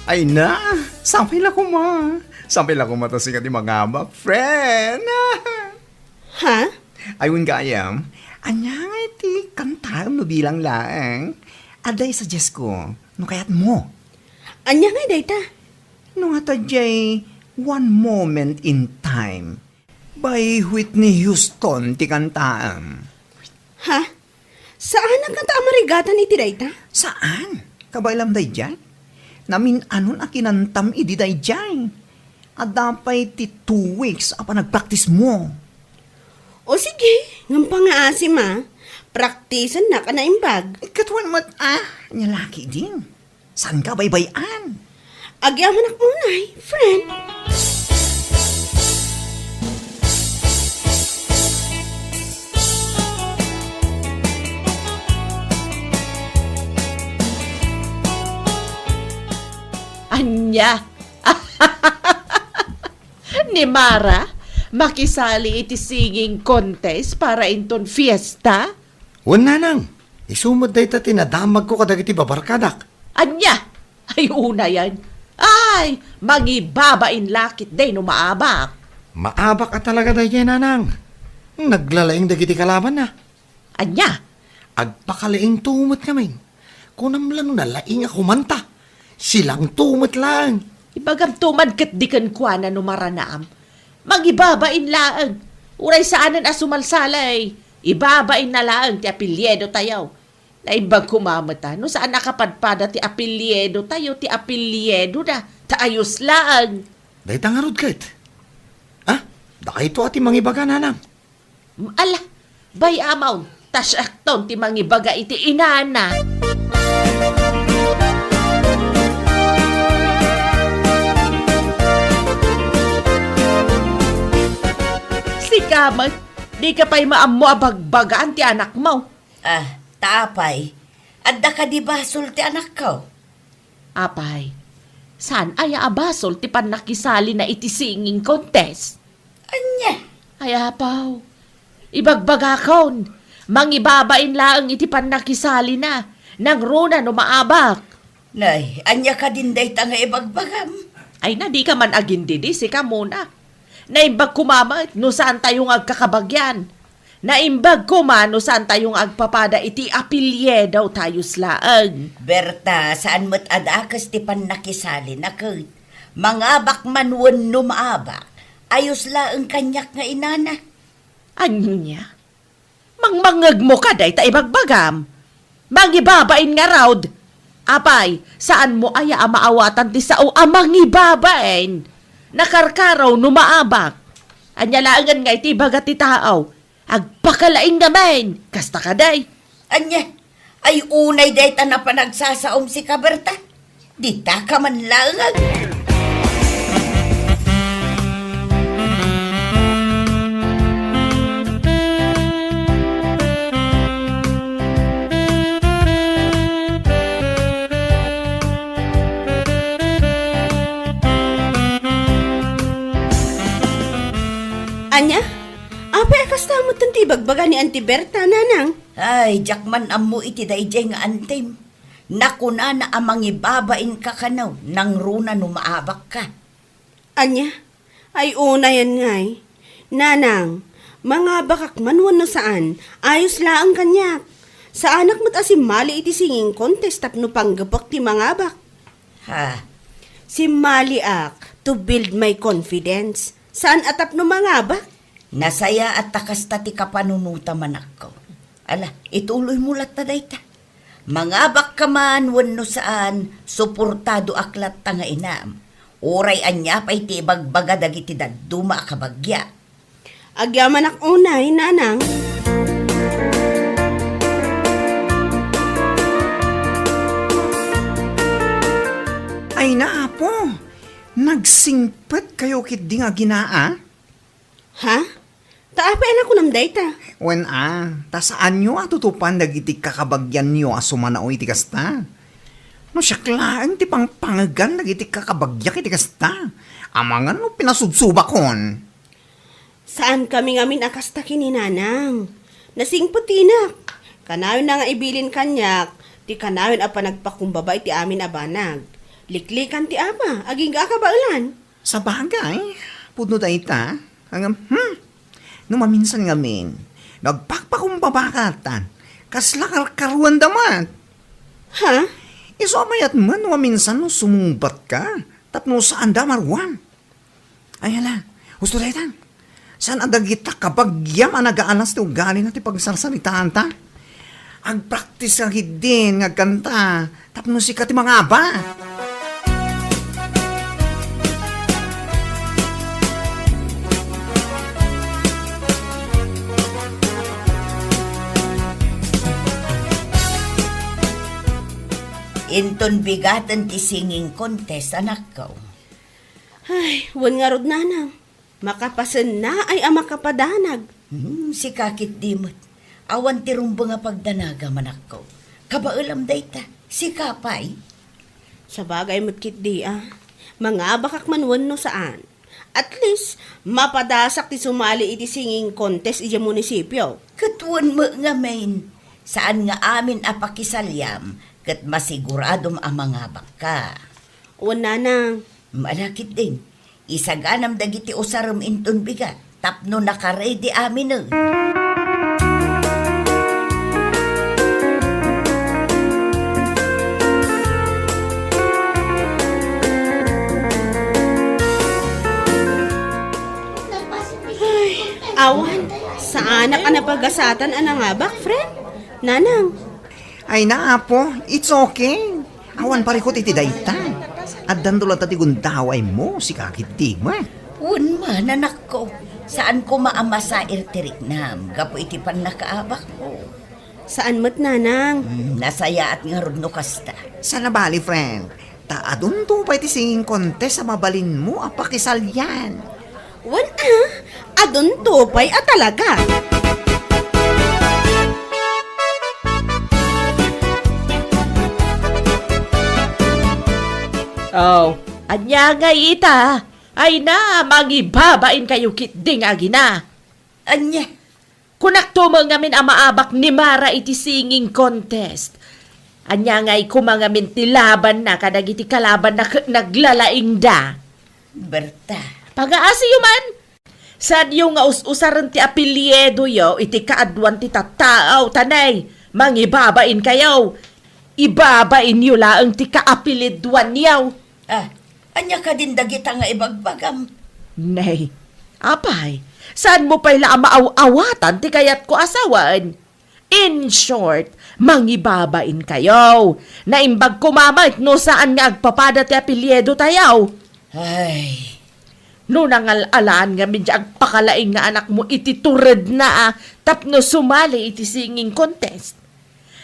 Ay na, sapay la koma. Sapay la koma ta sika ti mangabak, friend. Ha? Ay, wen gayam, Ania ngay ti kantaem no bilang laeng? Adda i-suggest ko, no kayatmo. Ania ngay dayta? No ngata diay One Moment in Time by Whitney Houston ti kantaem. Ha? Saanak ngata a marigatan iti dayta? Saan? Kabaelam daydiay? Namin-anon a kinantam idi daydiay. Adda pay ti two weeks a panagpraktismo. O sige, ngem pangaasim a. Praktisennak a naimbag. Ket wen met a, nia la ketdin. Saanka baybay-an? Agyamanak unay, friend. Ania? Ni Mara, makisali iti singing contest para inton fiesta? Wen, nanang, isu met dayta ti nadamagko kadagiti babarkadak. Ania? Ay, unayen. Ay, mangibabain la ketdi no maabak. Maabak a talaga daydiay, nanang. Naglalaing dagiti kalabanna. Ania? Agpakalaingto met ngamin. Kunam la no nalaing a kumanta. Silangto met laeng. Ibagamto man ketdi kenkuana no maranam. Mangibabain laeng. Uray saanen a sumalsalay. Ibabainna laeng ti apelyidotayo. Naimbag koma met a no saan a kapadpada ti apellyidotayo ti apellyidoda, ta ayos laeng. Dayta ngarud ket? Ah, dakayto a ti mangibaga, nanang. Ala, bay-am, ta siakton ti mangibaga iti inana. Sika met, dika pay maammo a bagbagaan ti anakmo. Ah, ta apay, adda kadi basol ti anakko? Apay, saan aya a basol ti pannakisalina iti singing contest? Ania? Ay, apaw, ibagbagakon, mangibabain laeng iti pannakisalina, nangruna no maabak. Nay, ania kadin dayta nga ibagbagam? Ay na, dika man agindidi, sika muna. Naimbag koma met no saantayo nga agkakabagyan. Naimbag koma no saantayo nga agpapada iti apelyidotayo laeng. Berta, saan met a dakes ti pannakisalina ket mangabak man wenno maabak, ayos laeng kaniak nga inana. Ania? Mangmangngegmo ka dayta ibagbagam? Mangibabain ngarud! Apay, saanmo aya a maawatan ti sao a mangibabain? Nakarkaro no maabak. Ania laengen nga iti ibaga ti tao? Agpakalaing ngamin! Kasta kadi? Ania? Ay, unay dayta a panagsasaom, sika Berta. Dita ka man laeng. Ania? Apay a kasta metten ti ibagbaga ni Auntie Berta, nanang? Ay, diak man ammo iti daydiay nga antim. Nakunana a mangibabainka kano, nangruna no maabakka. Ania? Ay, unayen ngay. Nanang, mangabakak man wenno saan, ayos laeng kaniak. Saanak met a simmali iti singing contest tapno panggepek ti mangabak. Ha? Simmaliak to build my confidence. Saan a tapno mangabak? Nasayaat ta kasta ti kapanunotam, anakko. Ala, ituloymo latta dayta. Mangabakka man wenno saan, suportadoak latta nga inam. Uray ania pay ti ibagbaga dagiti dadduma a kabagyak. Agyamanak unay, nanang. Ay na, Apo, nagsingpetkayo ketdi nga aginaa? Ha? Ta apay a nakunam dayta? Wen a, ta saanyo a tutupan dagiti kakabagyanyo a sumanaw iti kasta. No siak laeng ti pangpangegan dagiti kakabagyak iti kasta, amangan no pinasudsubakon. Saankami ngamin a kasta ken ni nanang. Nasingpet ti inak. Kanayon na nga ibilin kaniak ti kanayon a panagpakumbaba iti amin a banag. Liklikan ti ama, agingga a kabaelan. Sabagay, pudno dayta. Ngem, hmm, no maminsan ngamin, Nagpakpakumbaba ka, tan. Kasla karkaruanda met. Ha? Isu a mayat met no maminsan no sumungbatka, tapno saanda a maruar. Ay, hala. Husto daytan. Saan a dagita kabagiam a nagaalas ti ugalina ti pagsarsaritaanta? Agpraktis ka ketdin nga agkanta tapno sika ti mangaba. Inton bigaten ti singing contest, anakko. Ay, wen ngarud, nanang. Makapasennaay a makapadanag. Hmm, sika ketdi met. Awan ti rumbeng a pagdanagam, anakko. Kabaelam dayta. Sika pay? Sabagay met ketdi a. Mangabakak man wenno saan. At least, mapadasak ti sumali iti singing contest idiay munisipio. Ket wen met ngamin, saan nga amin a pakisaliam, ket masiguradom a mangabakka. Wen, nanang. Malakit din. Isaganam dagiti usarem inton bigat tapno nakaredi aminen. Ay, awan. Saanak a napagasatan a nangabak, friend. Nanang. Ay na, Apo, it's okay. Awan parikut iti dayta. Addanto latta ti gundawaymo, sika ketdi met. Wen man, anakko. Saan koma a masair ti riknam gapu iti pannakaabakmo. Saan met, nanang. Hmm, nasayaat ngarud no kasta. Saan a bali, friend. Ta adunto pay ti singing contest a mabalinmo a pakisalian. Wen a, adunto pay a talaga. Oh, ania ngay ita? Ay na, mangibabain kayo ketdi nga agina. Ania? Kunakto met ngamin a maabak ni Mara iti singing contest. Ania ngay koma ngamin ti labanna kadagiti kalabanna ket naglalaingda? Berta. Pagaasiyo man! Saanyo nga us-usaren ti apelyidoyo iti kaaduan ti tattao, ta nay, mangibabain kayo. Ibabainyo laeng ti kaapelyiduanyo. Ah, ania kadin dagita nga ibagbagam? Nay, apay, saanmo pay la a maaw-awatan ti kayatko a sawen? In short, mangibabain kayo. Naimbag koma met no saan nga agpapada ti apelyido tayo. Ay. No nangal-alaan ngamin ti agpakalaing nga anakmo iti turedna a tapno sumali iti singing contest.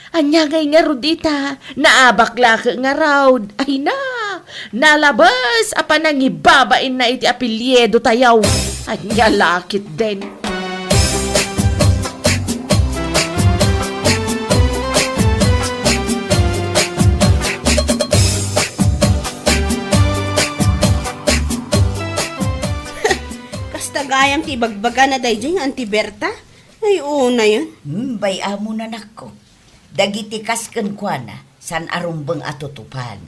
Ania ngay ngarud ita? Naabak la ket ngarud. Ay na! Nalabes a panangibabainna iti apelyido tayo. Ania la ketdin? Kasta gayam ti ibagbagana daydiay nga Auntie Berta? Ay, unayen. Hmm, bay-am, anakko. Dagiti kas kenkuana, saan a rumbeng a tutupan.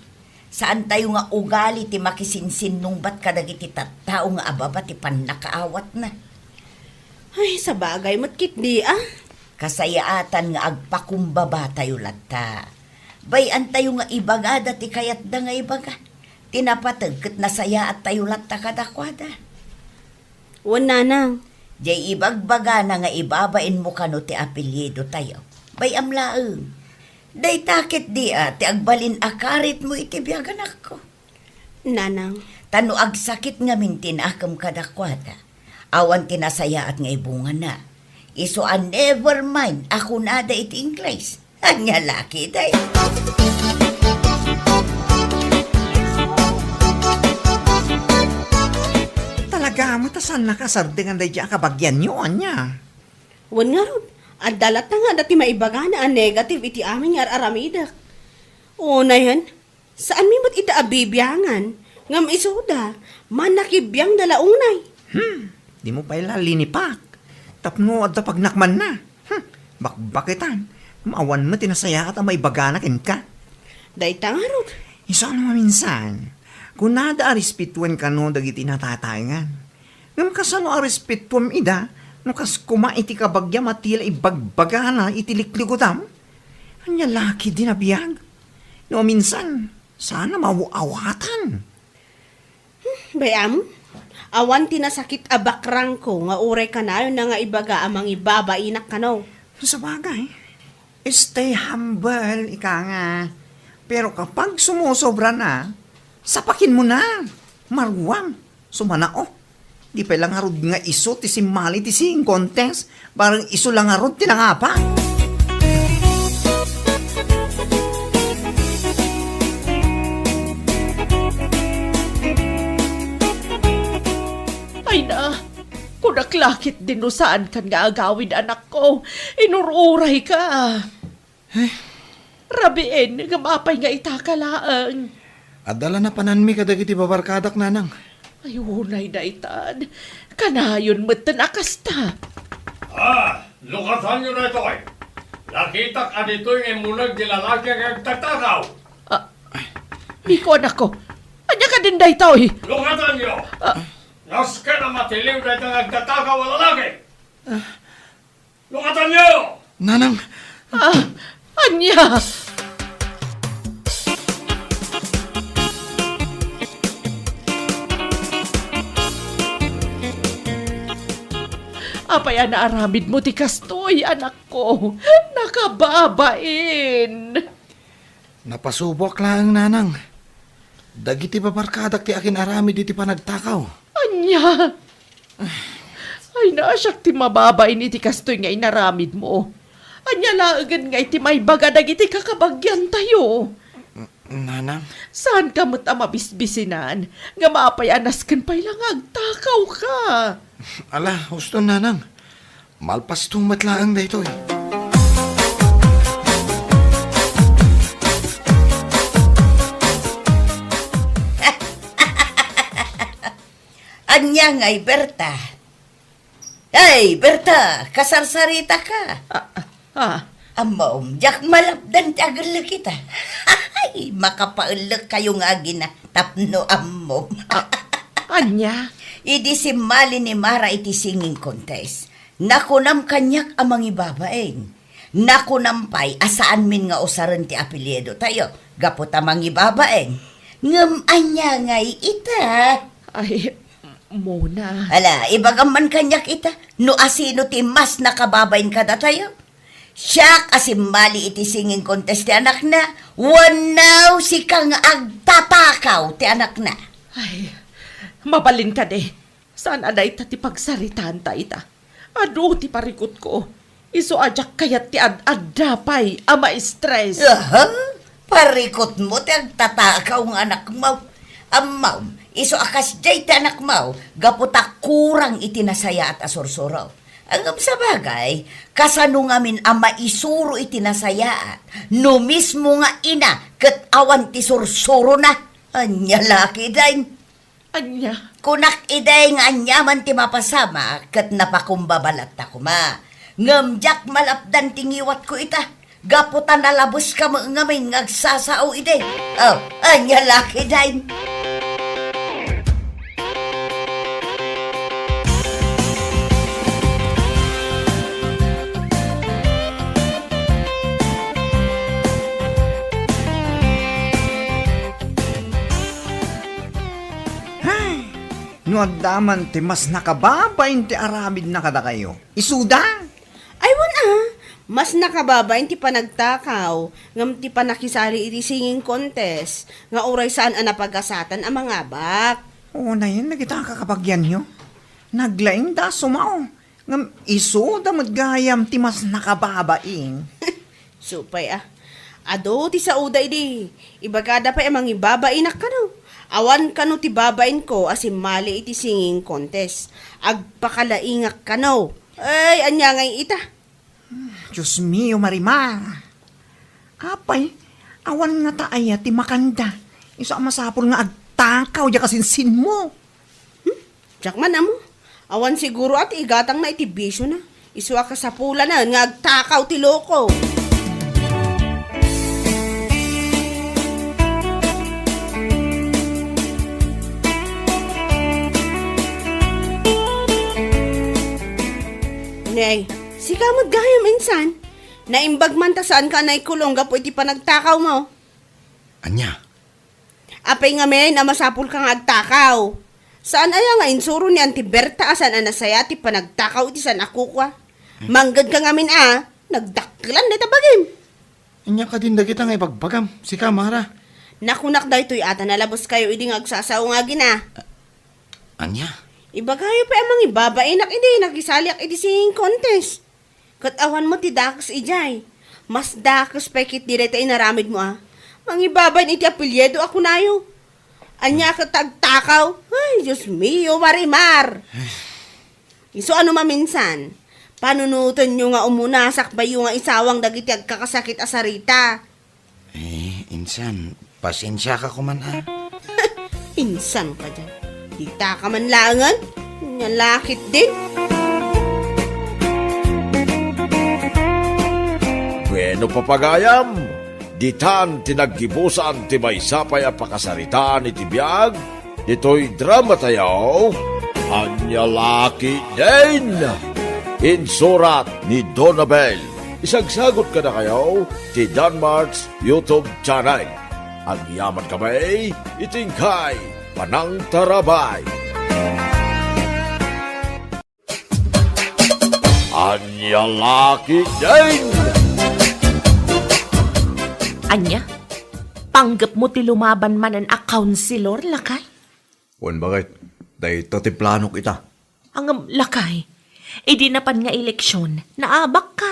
Saantayo nga ugali ti makisinsinnungbat kadagiti tattao nga ababa ti pannakaawatna. Ay, sabagay met ketdi a. Kasayaatan nga agpakumbabatayo latta. Bay-antayo nga ibagada ti kayatda nga ibaga. Ti napateg ket nasayaattayo latta kadakuada. Wen, nanang. Diay ibagbagana nga ibabainmo kano ti apelyido tayo. Bay-am laeng. Dayta ketdi a ti agbalin a karitmo iti biag, anakko. Nanang. Ta no agsakit ngamin ti nakem kadakuada, awan ti nasayaat nga ibungana. Isu a never mind a kunada iti Ingles. Ania la ketdi? Talaga met a saannaka a sardengan daydiay a kabagianyo, ania? Wen ngarud, adda latta nga adda ti maibagana a negative iti amin nga ar-aramidek. Unayen, saanmi met ita a bibiangan, ngem isuda, mannakibiangda la unay. Hmm, dimo pay la linipak. Tapno adda pagnakmanna. Hmm, bakbaketan. Ngem awan met ti nasayaat a maibagana kenka. Dayta ngarud. Isu a no maminsan, kunada a respetuen kano dagiti natataengan. Ngem kasano a respetuem ida No kas koma iti kabagiam a ti la ibagbagana iti liklikudam, ania la ketdi a biag? No minsan, saan a maaw-awatan. Bay-am, awan ti nasakit a bakrangko nga uray kanayonna nga ibaga a mangibabainak kano. Sabagay, stay humble, ika nga. Pero kapag sumusobra na, sapakin mo na. Maruam, sumana, oh. Di pay la ngarud nga isu ti simmali ti singing contest, bareng isu la ngarud ti nangabak. Ay na, kunak la ketdin no saankan nga agawid, anakko. Inur-urayka. Eh? Rabiin, ngem apay nga itaka laeng? Adda la napananmi kadagiti babarkadak, nanang. Ay, unay daytan. Kanayon metten a kasta. Ah, lukasanyo daytoy. Nakitak a ditoy nga immuneg ti lalaki nga agtatakaw. Ah, Miko, anakko. Ania kadin daytoy? Lukasanyo! Ah. Nasken a matiliw dayta nga agtatakaw a lalaki. Lukatanyo! Nanang! Ah, ania? Apay a naaramidmo ti kastoy, anakko? Nakababain! Napasuboak laeng, nanang. Dagiti babarkadak ti akin-aramid iti panagtakaw. Ania? Ay, naasiak ti mababain iti kastoy nga inaramidmo. Ania laengen nga iti maibaga dagiti kakabagiantayo? Nanang? Saanka met a mabisbisinan nga apay a nasken pay la nga agtakawka? Ala, uston, nanang. Malpasto met laeng daytoy. Ania ngay, Berta? Ay, Berta, kasarsaritaka. Ah, ah, ah. Ammom, diak malapdan ti agellek ita. Ay, makapaellek kayo nga agina tapno ammom. Ah, ania? Idi simmali ni Mara iti singing contest, nakunam kaniak a mangibabain. Nakunam pay a saanmin nga usaren ti apelyidotayo gapu ta mangibabain. Ngem ania ngay ita? Ay, Mona. Ala, ibagam man kaniak ita, no asino ti mas nakababain kadatayo? Siak a simmali iti singing contest ti anakna, wenno sika nga agtatakaw ti anakna? Ay, mabalin kadi. Saan a dayta ti pagsaritaanta ita? Adu ti parikutko. Isu a diak kayat ti ad-adda pay a maistres. Aha? Parikutmo ti agtatakaw nga anakmo. Ammom, isu a kasdiay ti anakmo, gapu ta kurang iti nasayaat a sursuro. Ngem sabagay, kasano ngamin a maisuro iti nasayaat no mismo nga ina ket awan ti sursurona? Ania la ketdin? Ania? Kunak idi nga aniaman ti mapasamak ket napakumbaba latta koma. Ngem diak malapdan ti ngiwatko ita, gapu ta nalabeska met ngamin nga agsasao idi. Oh, ania la ketdin? Ay, no adda man ti mas nakababain ti aramidna kadakayo, isuda? Ay, wen a, mas nakababain ti panagtakaw ngem ti pannakisali iti singing contest nga uray saan a napagasatan a mangabak. Unayen dagita a kakabagianyo. Naglaingda a sumao. Ngem isuda met gayam ti mas nakababain. Supay a. Adu ti saoda idi. Ibagada pay a mangibabainak kano. Awan kano ti babainko a simmali iti singing contest. Agpakalaingak kano. Ay, ania ngay ita? Dios mio, Marimar. Apay, awan ngata aya ti makanda? Isu a masapul nga agtakaw diay kasinsinmo. Hmm? Diak man ammo. Awan siguro a ti igatangna iti bisiona. Isu a kasapulanan nga agtakaw ti loko. Sika met gayam insan. Naimbag man ta saanka a naikulong gapu iti panagtakawmo. Ania? Apay ngamin a masapulka nga agtakaw? Saan aya nga insuro ni Auntie Berta a saan a nasayaat ti panagtakaw iti saan a kukua? Hmm. Manggedka ngamin a, nagdakkelan dayta bagim. Ania kadin dagita nga ibagbagam? Sika, Mara. Nakunak daytoy a ta nalabeskayo idi nga agsasao nga agina. Ania? Ibagayo pay a mangibabainak idi nakisaliak iti singing contest. Ket awan met ti dakes idiay. Mas dakes pay ketdi dayta inaramidmo a mangibabain iti apelyido a kunayo. Ania ket agtakaw? Ay, Dios mio, Marimar! Isu a no maminsan, panunotenyo nga umuna sakbayyo nga isawang dagiti agkakasakit a sarita. Eh, insan, pasensiaka koman a. Insan ka diay. Ditaka man laengen. Nia la ketdin. Bueno, papagayam, ditan ti naggibusan ti maysa pay a pakasaritaan iti biag ditoy dramatayo, Ania la ketdin! Insurat ni Donabel. Isagsagut kadakayo ti Danmart's YouTube channel. Agyaman kami iti inkay panangtarabay. Ania la ketdin! Ania? Panggepmo ti lumaban manen a kaunsilor, lakay? Wen, baket, dayta ti planok ita. Ngem, lakay, idi napan nga eleksion, naabakka.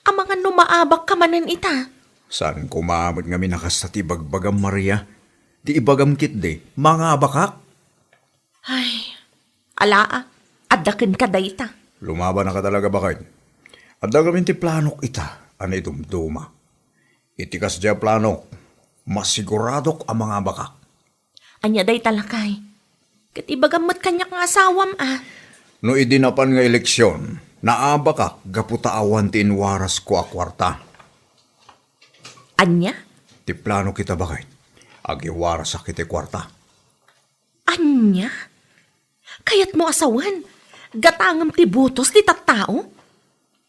Amangan no maabakka manen ita. Saan koma met ngamin a kasta ti ibagbagam, Maria. Ti ibagam ketdi, mangabakak. Ay, ala a, adda kenka dayta. Lumabanaka talaga, baket. Adda ngamin ti planok ita a naidumduma. Iti kasdiay a planok, masiguradok a mangabakak. Ania dayta, lakay? Ket ibagam met kaniak nga asawam a. No idi napan nga eleksion, naabakak gapu ta awan ti inwarasko a kuarta. Ania? Ti planok ita, baket. Agiwarasak iti kuarta. Ania? Kayatmo a sawen, gatangem ti botos ti tattao?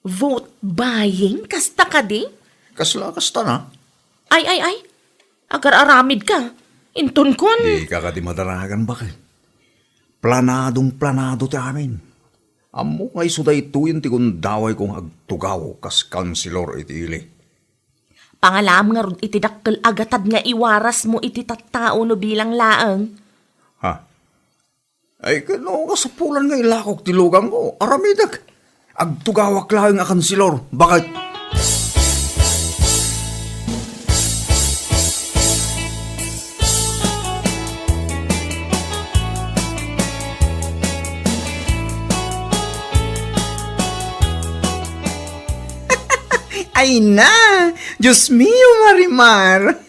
Vote buying, kasta kadi? Kasla kasta na? Ay, ay, ay. Agar-aramidka. Intonkon. Dika kadi madaragan, baket. Planadong planado ti amin. Ammok nga isu daytoyen ti gundawayko nga agtugaw kas kaunsilor iti ili. Pangalaam ngarud iti dakkel a gatad nga iwarasmo iti tattao no bilang laeng. Ha? Ay, ket no kasapulan nga ilakok ti lugangko, aramidek. Agtugawak laeng a kansilor, baket. Ay na! Dios mio, Marimar!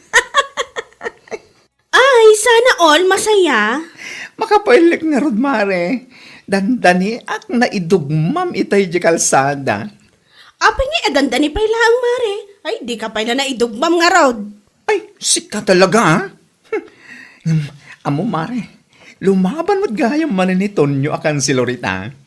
Ay, sana all masaya. Makapailek ngarud, Mare. Dandaniak naidugmam itay di kalsada. Apay nga adandani pay laeng, Mare? Ay, dika pay la naidugmam ngarud. Ay, sika talaga, ha? Ngem, ammo, Mare, lumaban met gayam manen ni Tonyo a kansilor ita.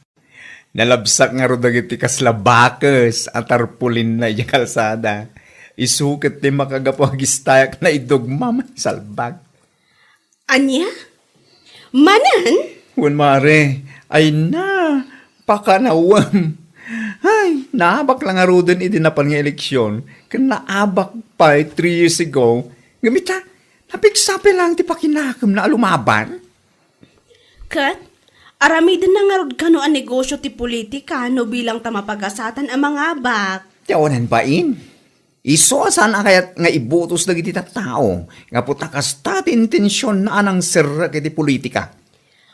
Nalabsak ngarud dagiti kasla bakes a tarpulinna idiay kalsada. Isu ket ti makagapu a agistayak naidugmam, salbag. Ania? Manen? Wen, Mare, ay na, pakanawem. Ay, naabak la ngaruden idi napan nga eleksyon, ken naabak pay three years ago. Ngem ita, napigsa pay laeng ti pakinakemna a lumaban. Ket, aramidenna ngarud kano a negosyo ti politika no bilang ta mapagasatan a mangabak. Ti awanan bain. Isu a saan a kayat nga ibutos dagiti tattao, gapu ta kasta ti intensionna a nangserrek iti politika.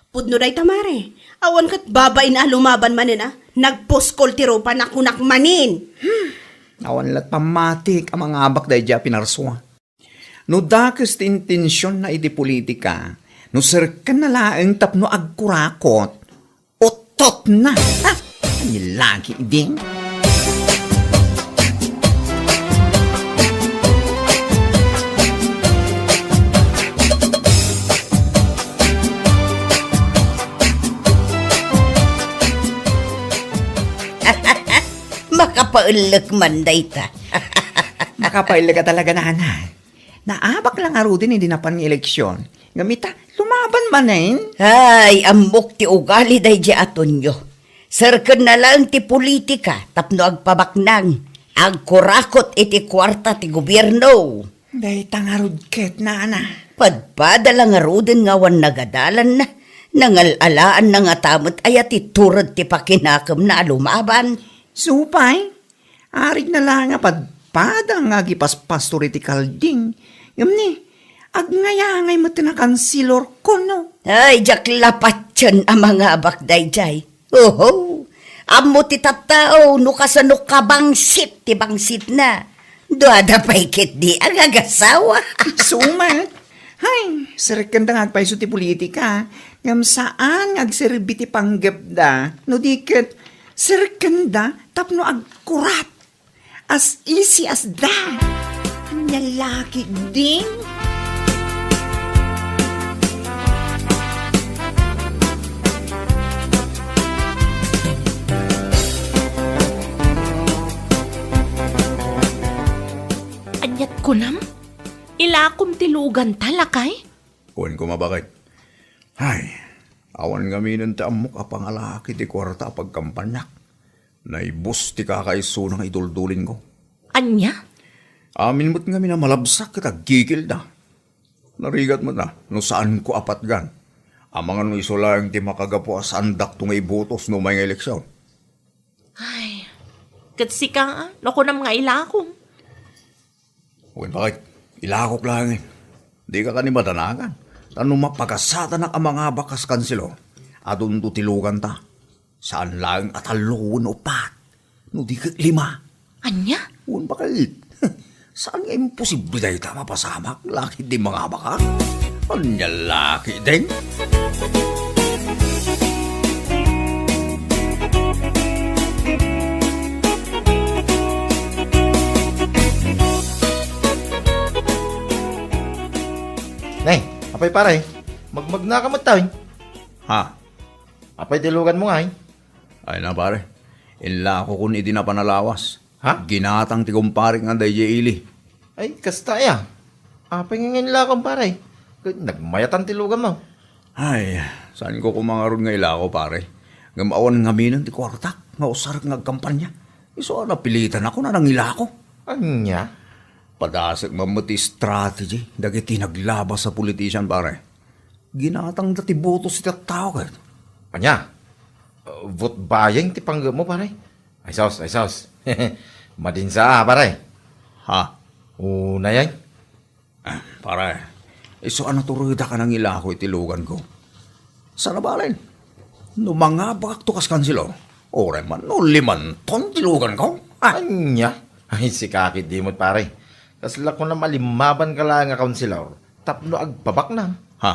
Pudno dayta, Mare. Awan ket babain a lumaban manen a nagpuskol ti rupa na kunak manen. Hmm. Awan la't pammatik a mangabak daydiay a pinarsua. No dakes ti intensionna iti politika, no serkenna laeng tapno agkurakot, uttotna. Ha? Ania la ketdin? Kapaellek man dayta. Makapaellek a talaga, nana. Naabak la ngaruden idi napan nga eleksion. Ngem ita, lumaban manen. Ay, ammok ti ugali daydiay a Tonyo. Serkenna laeng ti politika tapno agpabaknang, agkurakot iti kuarta ti gobierno. Dayta ngarud ket, nana. Padpada la ngaruden nga awan nagadalanna. Nangal-alaanna ngata met aya ti tured ti pakinakemna a lumaban. Supay, arigna la nga padpada nga agipaspastor iti kalding. Ngem ni, agnayangay met ti nakansilor, kono? Ay, diak la patien a mangabak daydiay. Oho, ammo ti tattao no kasano kabangsit ti bangsitna. Duada pay ketdi a gagasawa. Sumat. Hay, serkenda nga agpayso ti politika, ngem saan nga agserbi ti panggepda, no di ket serkenda tapno agkurat. As easy as that. Ania la ketdin? Aniat kunam? Ilakom ti luganta, lakay? Kuan ko, mabakit. Ay, awan ngaminen ti ammok a pangalaki ti kuarta a pagkampanyak. Naibus ti kakaisuna nga iduldulinko. Ania? Amin met ngamin a malabsak ket agkikilda. Narigat met a no saanko a patgan. Amangan no isu laeng ti makagapu a saandakto nga ibotos no umay nga eleksion. Ay, ket sika, no kunam nga ilakom? Wen, bakit? Ilakok laeng. Dika kani madanagan. Ta no mapagasatanak a mangabak kas kansilor, adunto ti luganta. Saan laeng a tallo wenno upat, no di ket lima. Ania? Wen, bakit? Saan nga imposible dayta mapasamak, lakit di mangabak, ha? Ania lakit, deng? Ne, apay, pare? Magmagnaka met, tay. Ha? Apay ti luganmo ngay? Ay na, pare. Inlakokon idi napan a lawas. Ha? Ginatang ti kumparek nga daydiay ili. Ay, kasta aya. Apay nga inlakok, pare? Nagmayatan ti luganmo. Ay, saanko koma ngarud nga ilako, pare. Ngem awan ngaminen ti kuartak nga usarek nga agkampanya. Isu a napilitanakon a nangilako. Ania? Padasek man met ti strategy dagiti naglabas a politician, pare. Ginatangda ti botos ti tattao ket. Ania? Vote buying ti panggepmo, pare? Ay sus, ay sus. Madinsa, pare. Ha? Unay ay? Ah, pare, isu a naturedak a nangilako iti luganko. Saan a balen, no mangabakakto kas kansilor, uray man no limanton ti luganko. Ah. Ania? Ay, sika ketdi met, pare. Kasla kunam a limmabanka laeng a kansilor tapno agpabaknang. Ha?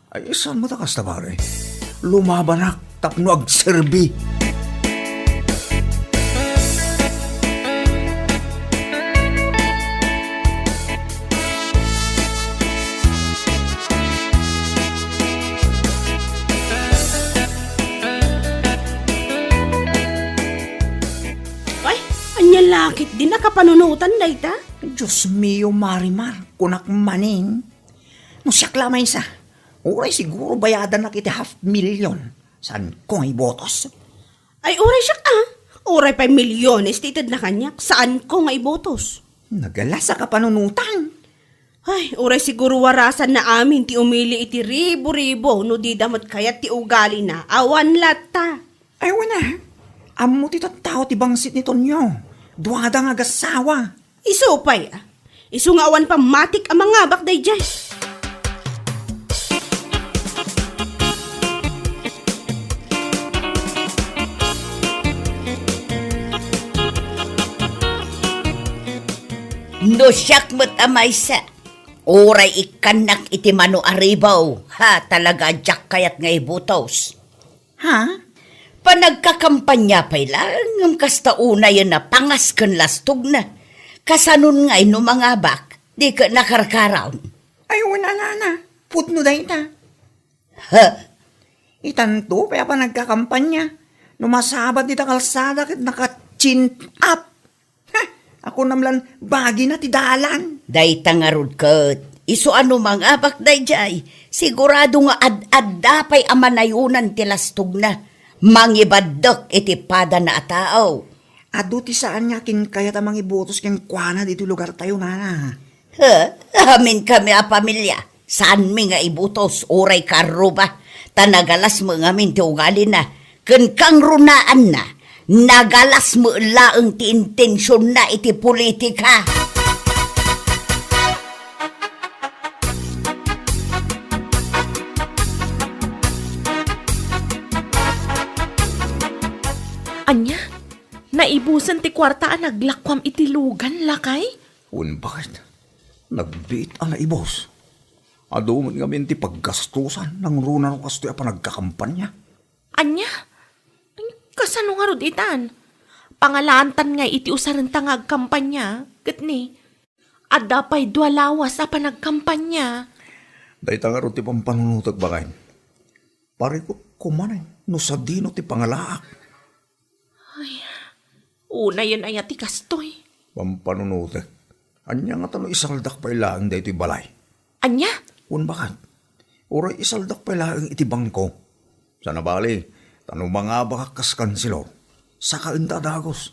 Ay, saan met a kasta, pare? Lumabanak tapno agserbi. Ay, ania la ketdin a kapanunotan dayta? Dios mio, Marimar, kunak manen. No siak la maysa, uray siguro bayadanak iti half million. Saanko nga ibotos? Ay, uray siak, ah. Uray pay milyones ti itedna kaniak, saanko nga ibotos. Nagalas a kapanunotan. Ay, uray siguro warasanna amin ti umili iti ribo-ribo no dida met kayat ti ugalina. Awan latta. Ay, wen a. Ammo ti tattao ti bangsit ni Tonyo. Duada nga agassawa. Isu pay, ah. Isu nga awan pammatik a mangabak daydiay. No siak met a maysa, uray ikkannak iti mano a ribaw, ha, talaga a diak kayat nga ibotos. Ha? Panagkakampanya pay laeng ngem kasta unayen a pangas ken lastogna. Kasanon ngay no mangabak, di ket nakarkaraon? Ay, wen a, nana, pudno dayta. Ha? Itanto pay a panagkakampanya. No masabat dita kalsada ket naka chin up. Heh, ako namlan bagina ti dalan. Dayta ngarud ket, isu a no mangabak daydiay, sigurado nga ad-adda pay a manayonan ti lastogna. Mangibaddek iti padana a tao. Adu ti saan nga akin kayat a mangibutos kenkuana ditoy lugartayo, nana. He, amin kami a pamilia, saanmi nga ibutos uray karruba, ta nagalas met ngamin ti ugalina, ken kangrunaanna, nagalas met laeng ti intensionna iti politika. Ania? Naibusen ti kuarta a naglakuam iti lugan, lakay? Wen, baket. Nagbiit a naibus. Adu met ngamin ti paggastosan nangruna no kastoy a panagkakampanya. Ania? Kasano ngarud itan? Pangalaantan ngay iti usarenta nga agkampanya, ket ni, adda pay dua lawas a panagkampanya. Dayta ngarud ti pampanunotek, baket. Parikutko manen no sadino ti pangalaak. Ay, unayen aya ti kastoy? Pampanunotek. Ania ngata no isaldak pay laeng daytoy balay? Ania? Wen, baket. Uray isaldak pay laeng iti bangko. Sana bali, ta no mangabakak kas kanselor, sakaenta a dagus.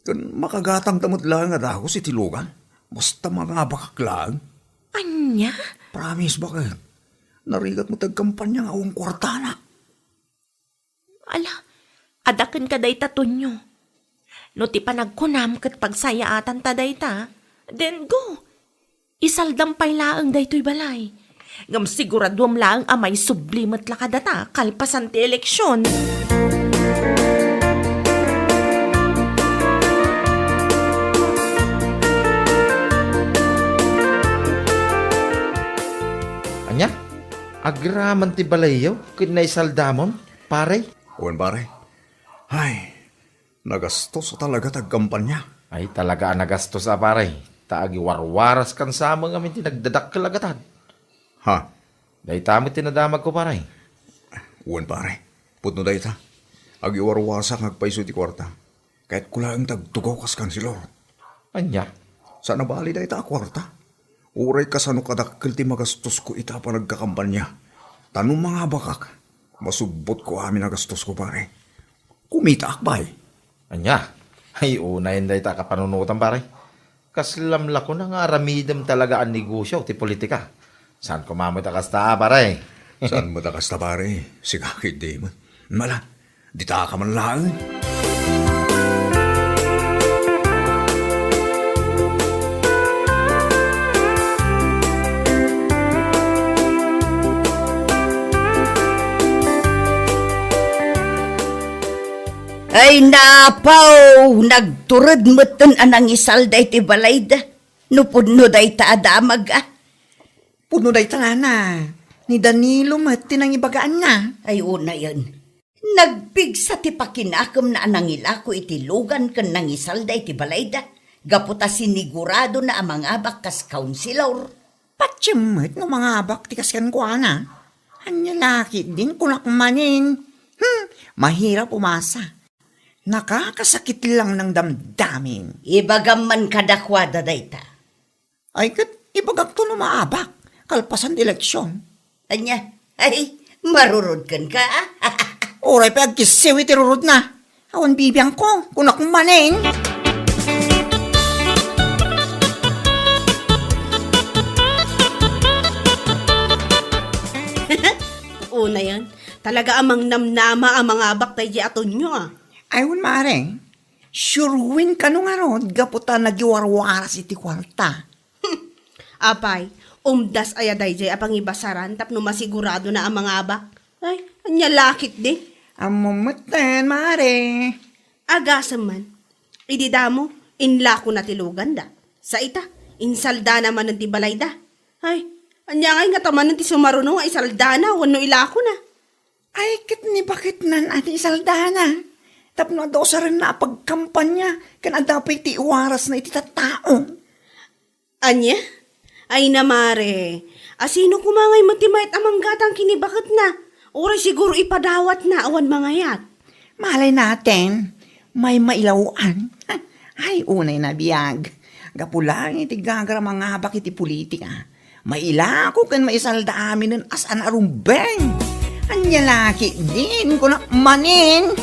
Ken makagatangda met laeng a dagus iti lugan, basta mangabakak laeng. Ania? Promise, baket. Narigat met ti agkampanya nga awan kuartana. Ala, adda kenka dayta, Tonyo. No ti panagkunam ket pagsayaatanta dayta, then go. Isaldam pay laeng daytoy balay. Ngem siguraduem laeng a maisubli met la kadata kalpasan ti eleksion. Ania? Agraman ti balayyo ket naisaldamon, pare? Wen, pare. Ay, nagastos a talaga ti agkampanya. Ay, talaga a nagastos a, pare. Ta agiwarwaraskan sa amin ngamin ti nagdadakkel a gatad. Ha? Dayta met ti nadamagko, pare. Wen, pare. Pudno dayta. Agiwarwasak nga agpayso ti kuarta. Kayatko laeng ti agtugaw kas kanselor. Ania? Saan a bali dayta a kuarta. Uray kasano kadakkel ti magastosko ita a panagkakampanya. Ta no mangabakak, masubbotko amin a gastosko, pare. Kumitaak pay. Ania? Ay, unayen dayta a kapanunotam, pare. Kaslam la kuna nga aramidem talaga a negosio ti politika. Saan koma met a kasta, pare? Saan met a kasta, pare? Sika ketdi met. Ala, ditaka man laeng. Ay, napaw! Nagtured metten a nangisalda iti balayda. No pudno dayta a damag, a. Pudno dayta, nana. Ni Danilo met ti nangibagaanna. Ay, unayen. Nagpigsa ti pakinakemna a nangilako iti lugan ken nangisalda iti balayda, gapu ta siniguradona a mangabak kas kaunsilor. Patiem met no mangabak ti kas kenkuana. Ania la ketdin kunak manen. Hmm, mahirap umasa. Nakakasakit lang ng damdamin. Ibagam man kadakuada dayta. Ay, ket ibagakto no maabak, kalpasan ti eleksyon. Ania? Ay, marurod kenka, a? Uray pay agkissiw iti rurod na. Awan bibiangko, kunak manen. Unayen, talaga a mangnamnama a mangabak daydiay a Tonyo, a. Ay, wen, mare. Sure win kano ngarud gapu ta nagiwarwaras iti kuarta. Apay, umdas aya daydiay a pangibasaran tapno masiguradona a mangabak? Ay, ania la ketdi? Ammom metten, mare. Agasem man. Idi damo, inlakona ti luganda. Sa ita, insaldana manen ti balayda. Ay, ania ngay ngata manen ti sumaruno nga isaldana wenno ilakona? Ay, ket ni baketnan a ti isaldana. Tapno adda usarenna a pagkampanya, ken adda pay ti iwarasna iti tattao. Ania? Ay, namare. Asino koma ngay met ti mayat a manggatang ken ni baketna? Uray siguro ipadawatna awan mangayat. Malay natin. Maymailawan? Ay, unay a biag. Gapu laeng iti gagar a mangabak iti politika, mailako ken maisalda aminen a saan a rumbeng. Ania la ketdin, kunak manen.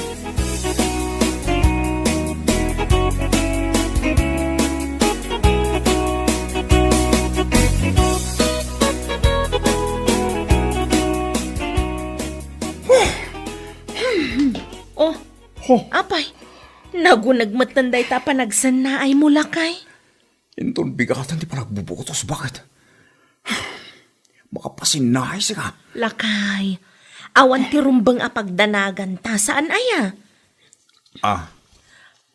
Oh, Ho. Apay, naguneg metten dayta a panagsennaaymo, lakay. Inton bigaten ti panagbubutos, baket? Makapasennaay sika. Lakay, awan ti rumbeng a pagdanaganta, saan aya? Ah.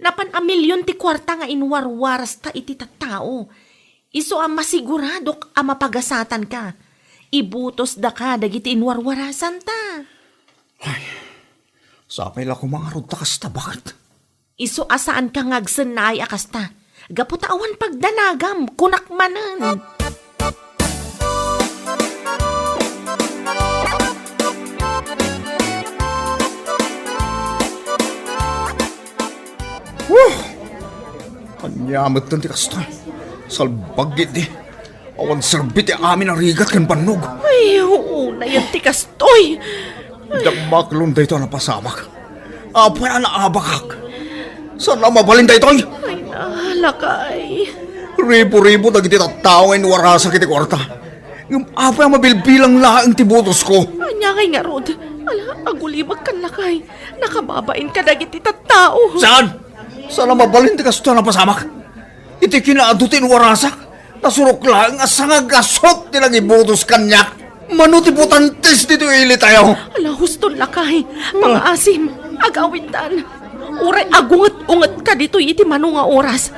Napan a milion ti kuarta nga inwarwarasta iti tattao. Isu a masiguradok a mapagasatanka. Ibutosdaka dagiti inwarwarasanta. Ay, sapay la koma ngarud ta kasta, baket? Isu a saanka nga agsennaay a kasta. Gapu ta awan pagdanagam, kunak manen. Huh! Ania metten ti kasta? Salbag ketdi. Awan serbi ti amin a rigat ken bannog. Ay, oo, nayan ti kastoy. Diak maklon daytoy a napasamak. Apay a naabakak? Saan a mabalin daytoy? Ay, na, lakay. Ribu-ribu dagiti tattao nga inwarasak iti kuarta. Ngem apay a mabilbilang laeng ti botosko? Ania ngay ngarud? Ala, agulibek kan lakay. Nakababain kadagiti tattao. Saan? Saan a mabalin ti kastoy a napasamak? Iti kinaadu ti inwarasak, nasurok laeng a sangagasut ti nangibotos kaniak. Mano ti botantes ditoy ilitayo? Ala, huston lakay. Pangaasim, agawidtan. Uray agunget-ungetka ditoy iti mano nga oras.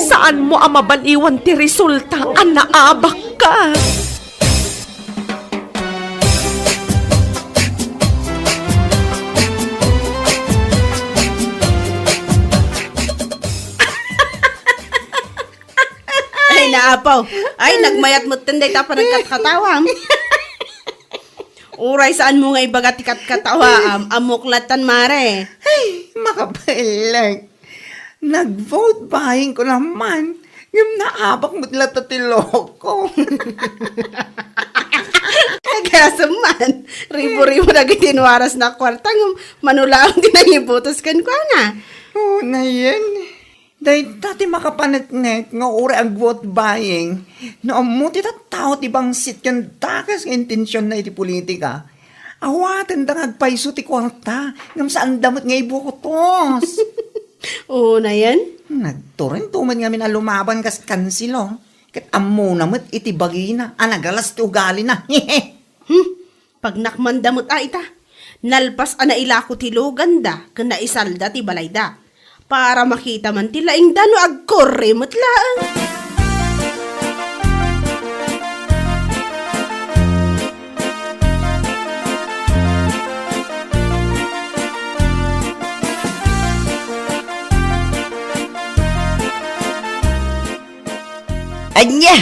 Saanmo a mabaliwan ti resulta a naabakka. Ay, naapaw. Ay, nagmayat metten dayta panagkatkatawam. Uray saanmo nga ibaga ti katkatawaam, ammok lattan, mare. Ay, makapailek. Nag-vote buying ko naman. Ngem naabak met latta ti loko. Agasem man, ribu-ribu dagiti inwarasna a kuarta, ngem mano laeng ti nangibotos kenkuana. Oo, nayen. Dayta ti makapaneknek nga uray ag-vote buying. No ammo ti tattao ti bangsit ken dakes nga intensionna iti politika, awatenda nga agpayso ti kuarta, ngem saanda met nga ibotos. Oo, nayen? Nagturinto met ngamin a lumaban kas kansilo, ket ammona met iti bagina a nagalas ti ugalina. Hmm, pagnakmanda met a ita. Nalpas a nailako ti luganda ken naisalda ti balayda. Para makita man ti laingda no agkurre met laeng. Ania?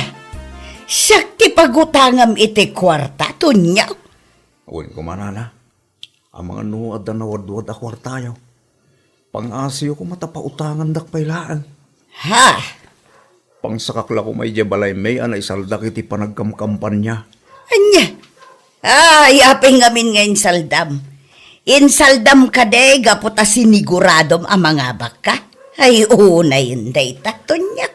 Siak ti pagutangam iti kuarta, Tonyo? Wen koma, nana. Amangan no adda nawadwad a kuartayo. Pangasiyo koma ta pautangandak pay laeng. Ha? Pangsakak la koma idiay balaymi a naisaldak iti panagkamkampania. Ania? Ay, apay ngamin nga insaldam? Insaldam kadi gapu ta siniguradom a mangabakka? Ay, unayen dayta, Tonyo.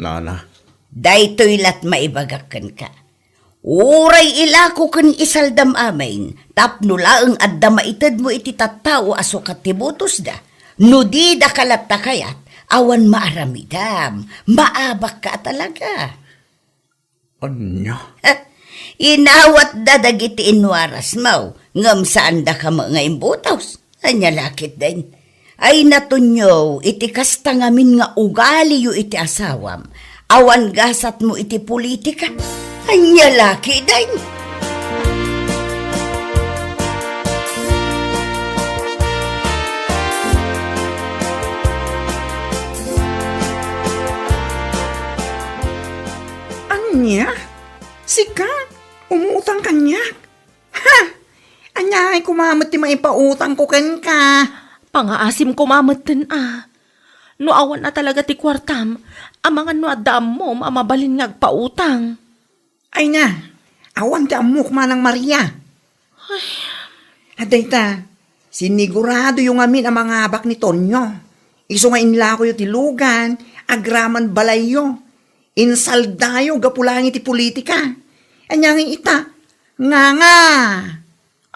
Nana. Daytoy lat maibagak kenka. Uray ilako ken isaldam amin, tapno laeng adda maitedmo iti tattao a sukat ti butosda. No didaka latta kayat, awan maaramidam, maabakka a talaga. Ania? Inawatda dagiti inwarasmo, ngem saandaka met nga imbutos. Ania la ketdin? Ay, Tonyo, iti kasta ngamin nga ugaliyo iti asawam, awan gasatmo iti politika. Ania la ketdin? Ania? Sika? Umutang kaniak? Ha! Aniay koma met ti maipautangko kenka? Pangaasim koma metten a. No awan a talaga ti kuartam, amangan no adda ammom a mabalin nga agpautang. Ay na, awan ti ammok, Manang Maria. Ay. Adda ita, siniguradoyo ngamin a mangabak ni Tonyo. Isu nga inlakoyo ti lugan, agraman balayyo. Insaldayo gapu laeng iti politika. Ania ngay ita? Nganga!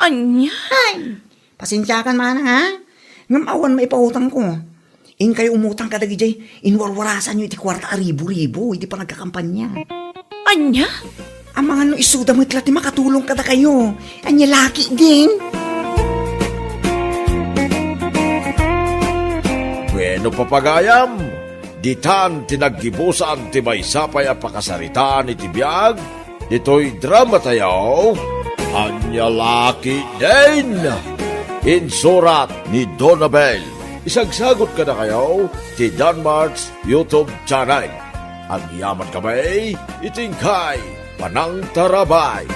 Ania? Ay, pasensiakan, Manang, ha? Ngem awan maipautangko. Inkayo umutang kadagijay inwarwarasanyo iti kuarta a ribu-ribu iti panagkakampanya. Ania? Amangan no isuda met la ti makatulong kadakayo. Ania la ketdin? Bueno, papagayam, ditan ti naggibusan ti maysa pay a pakasaritaan iti biag ditoy dramatayo, Ania la ketdin? Insurat ni Donabel. Isagsagut kadakayo ti Danmart's YouTube channel. Agyamankami iti inkay panangtarabay.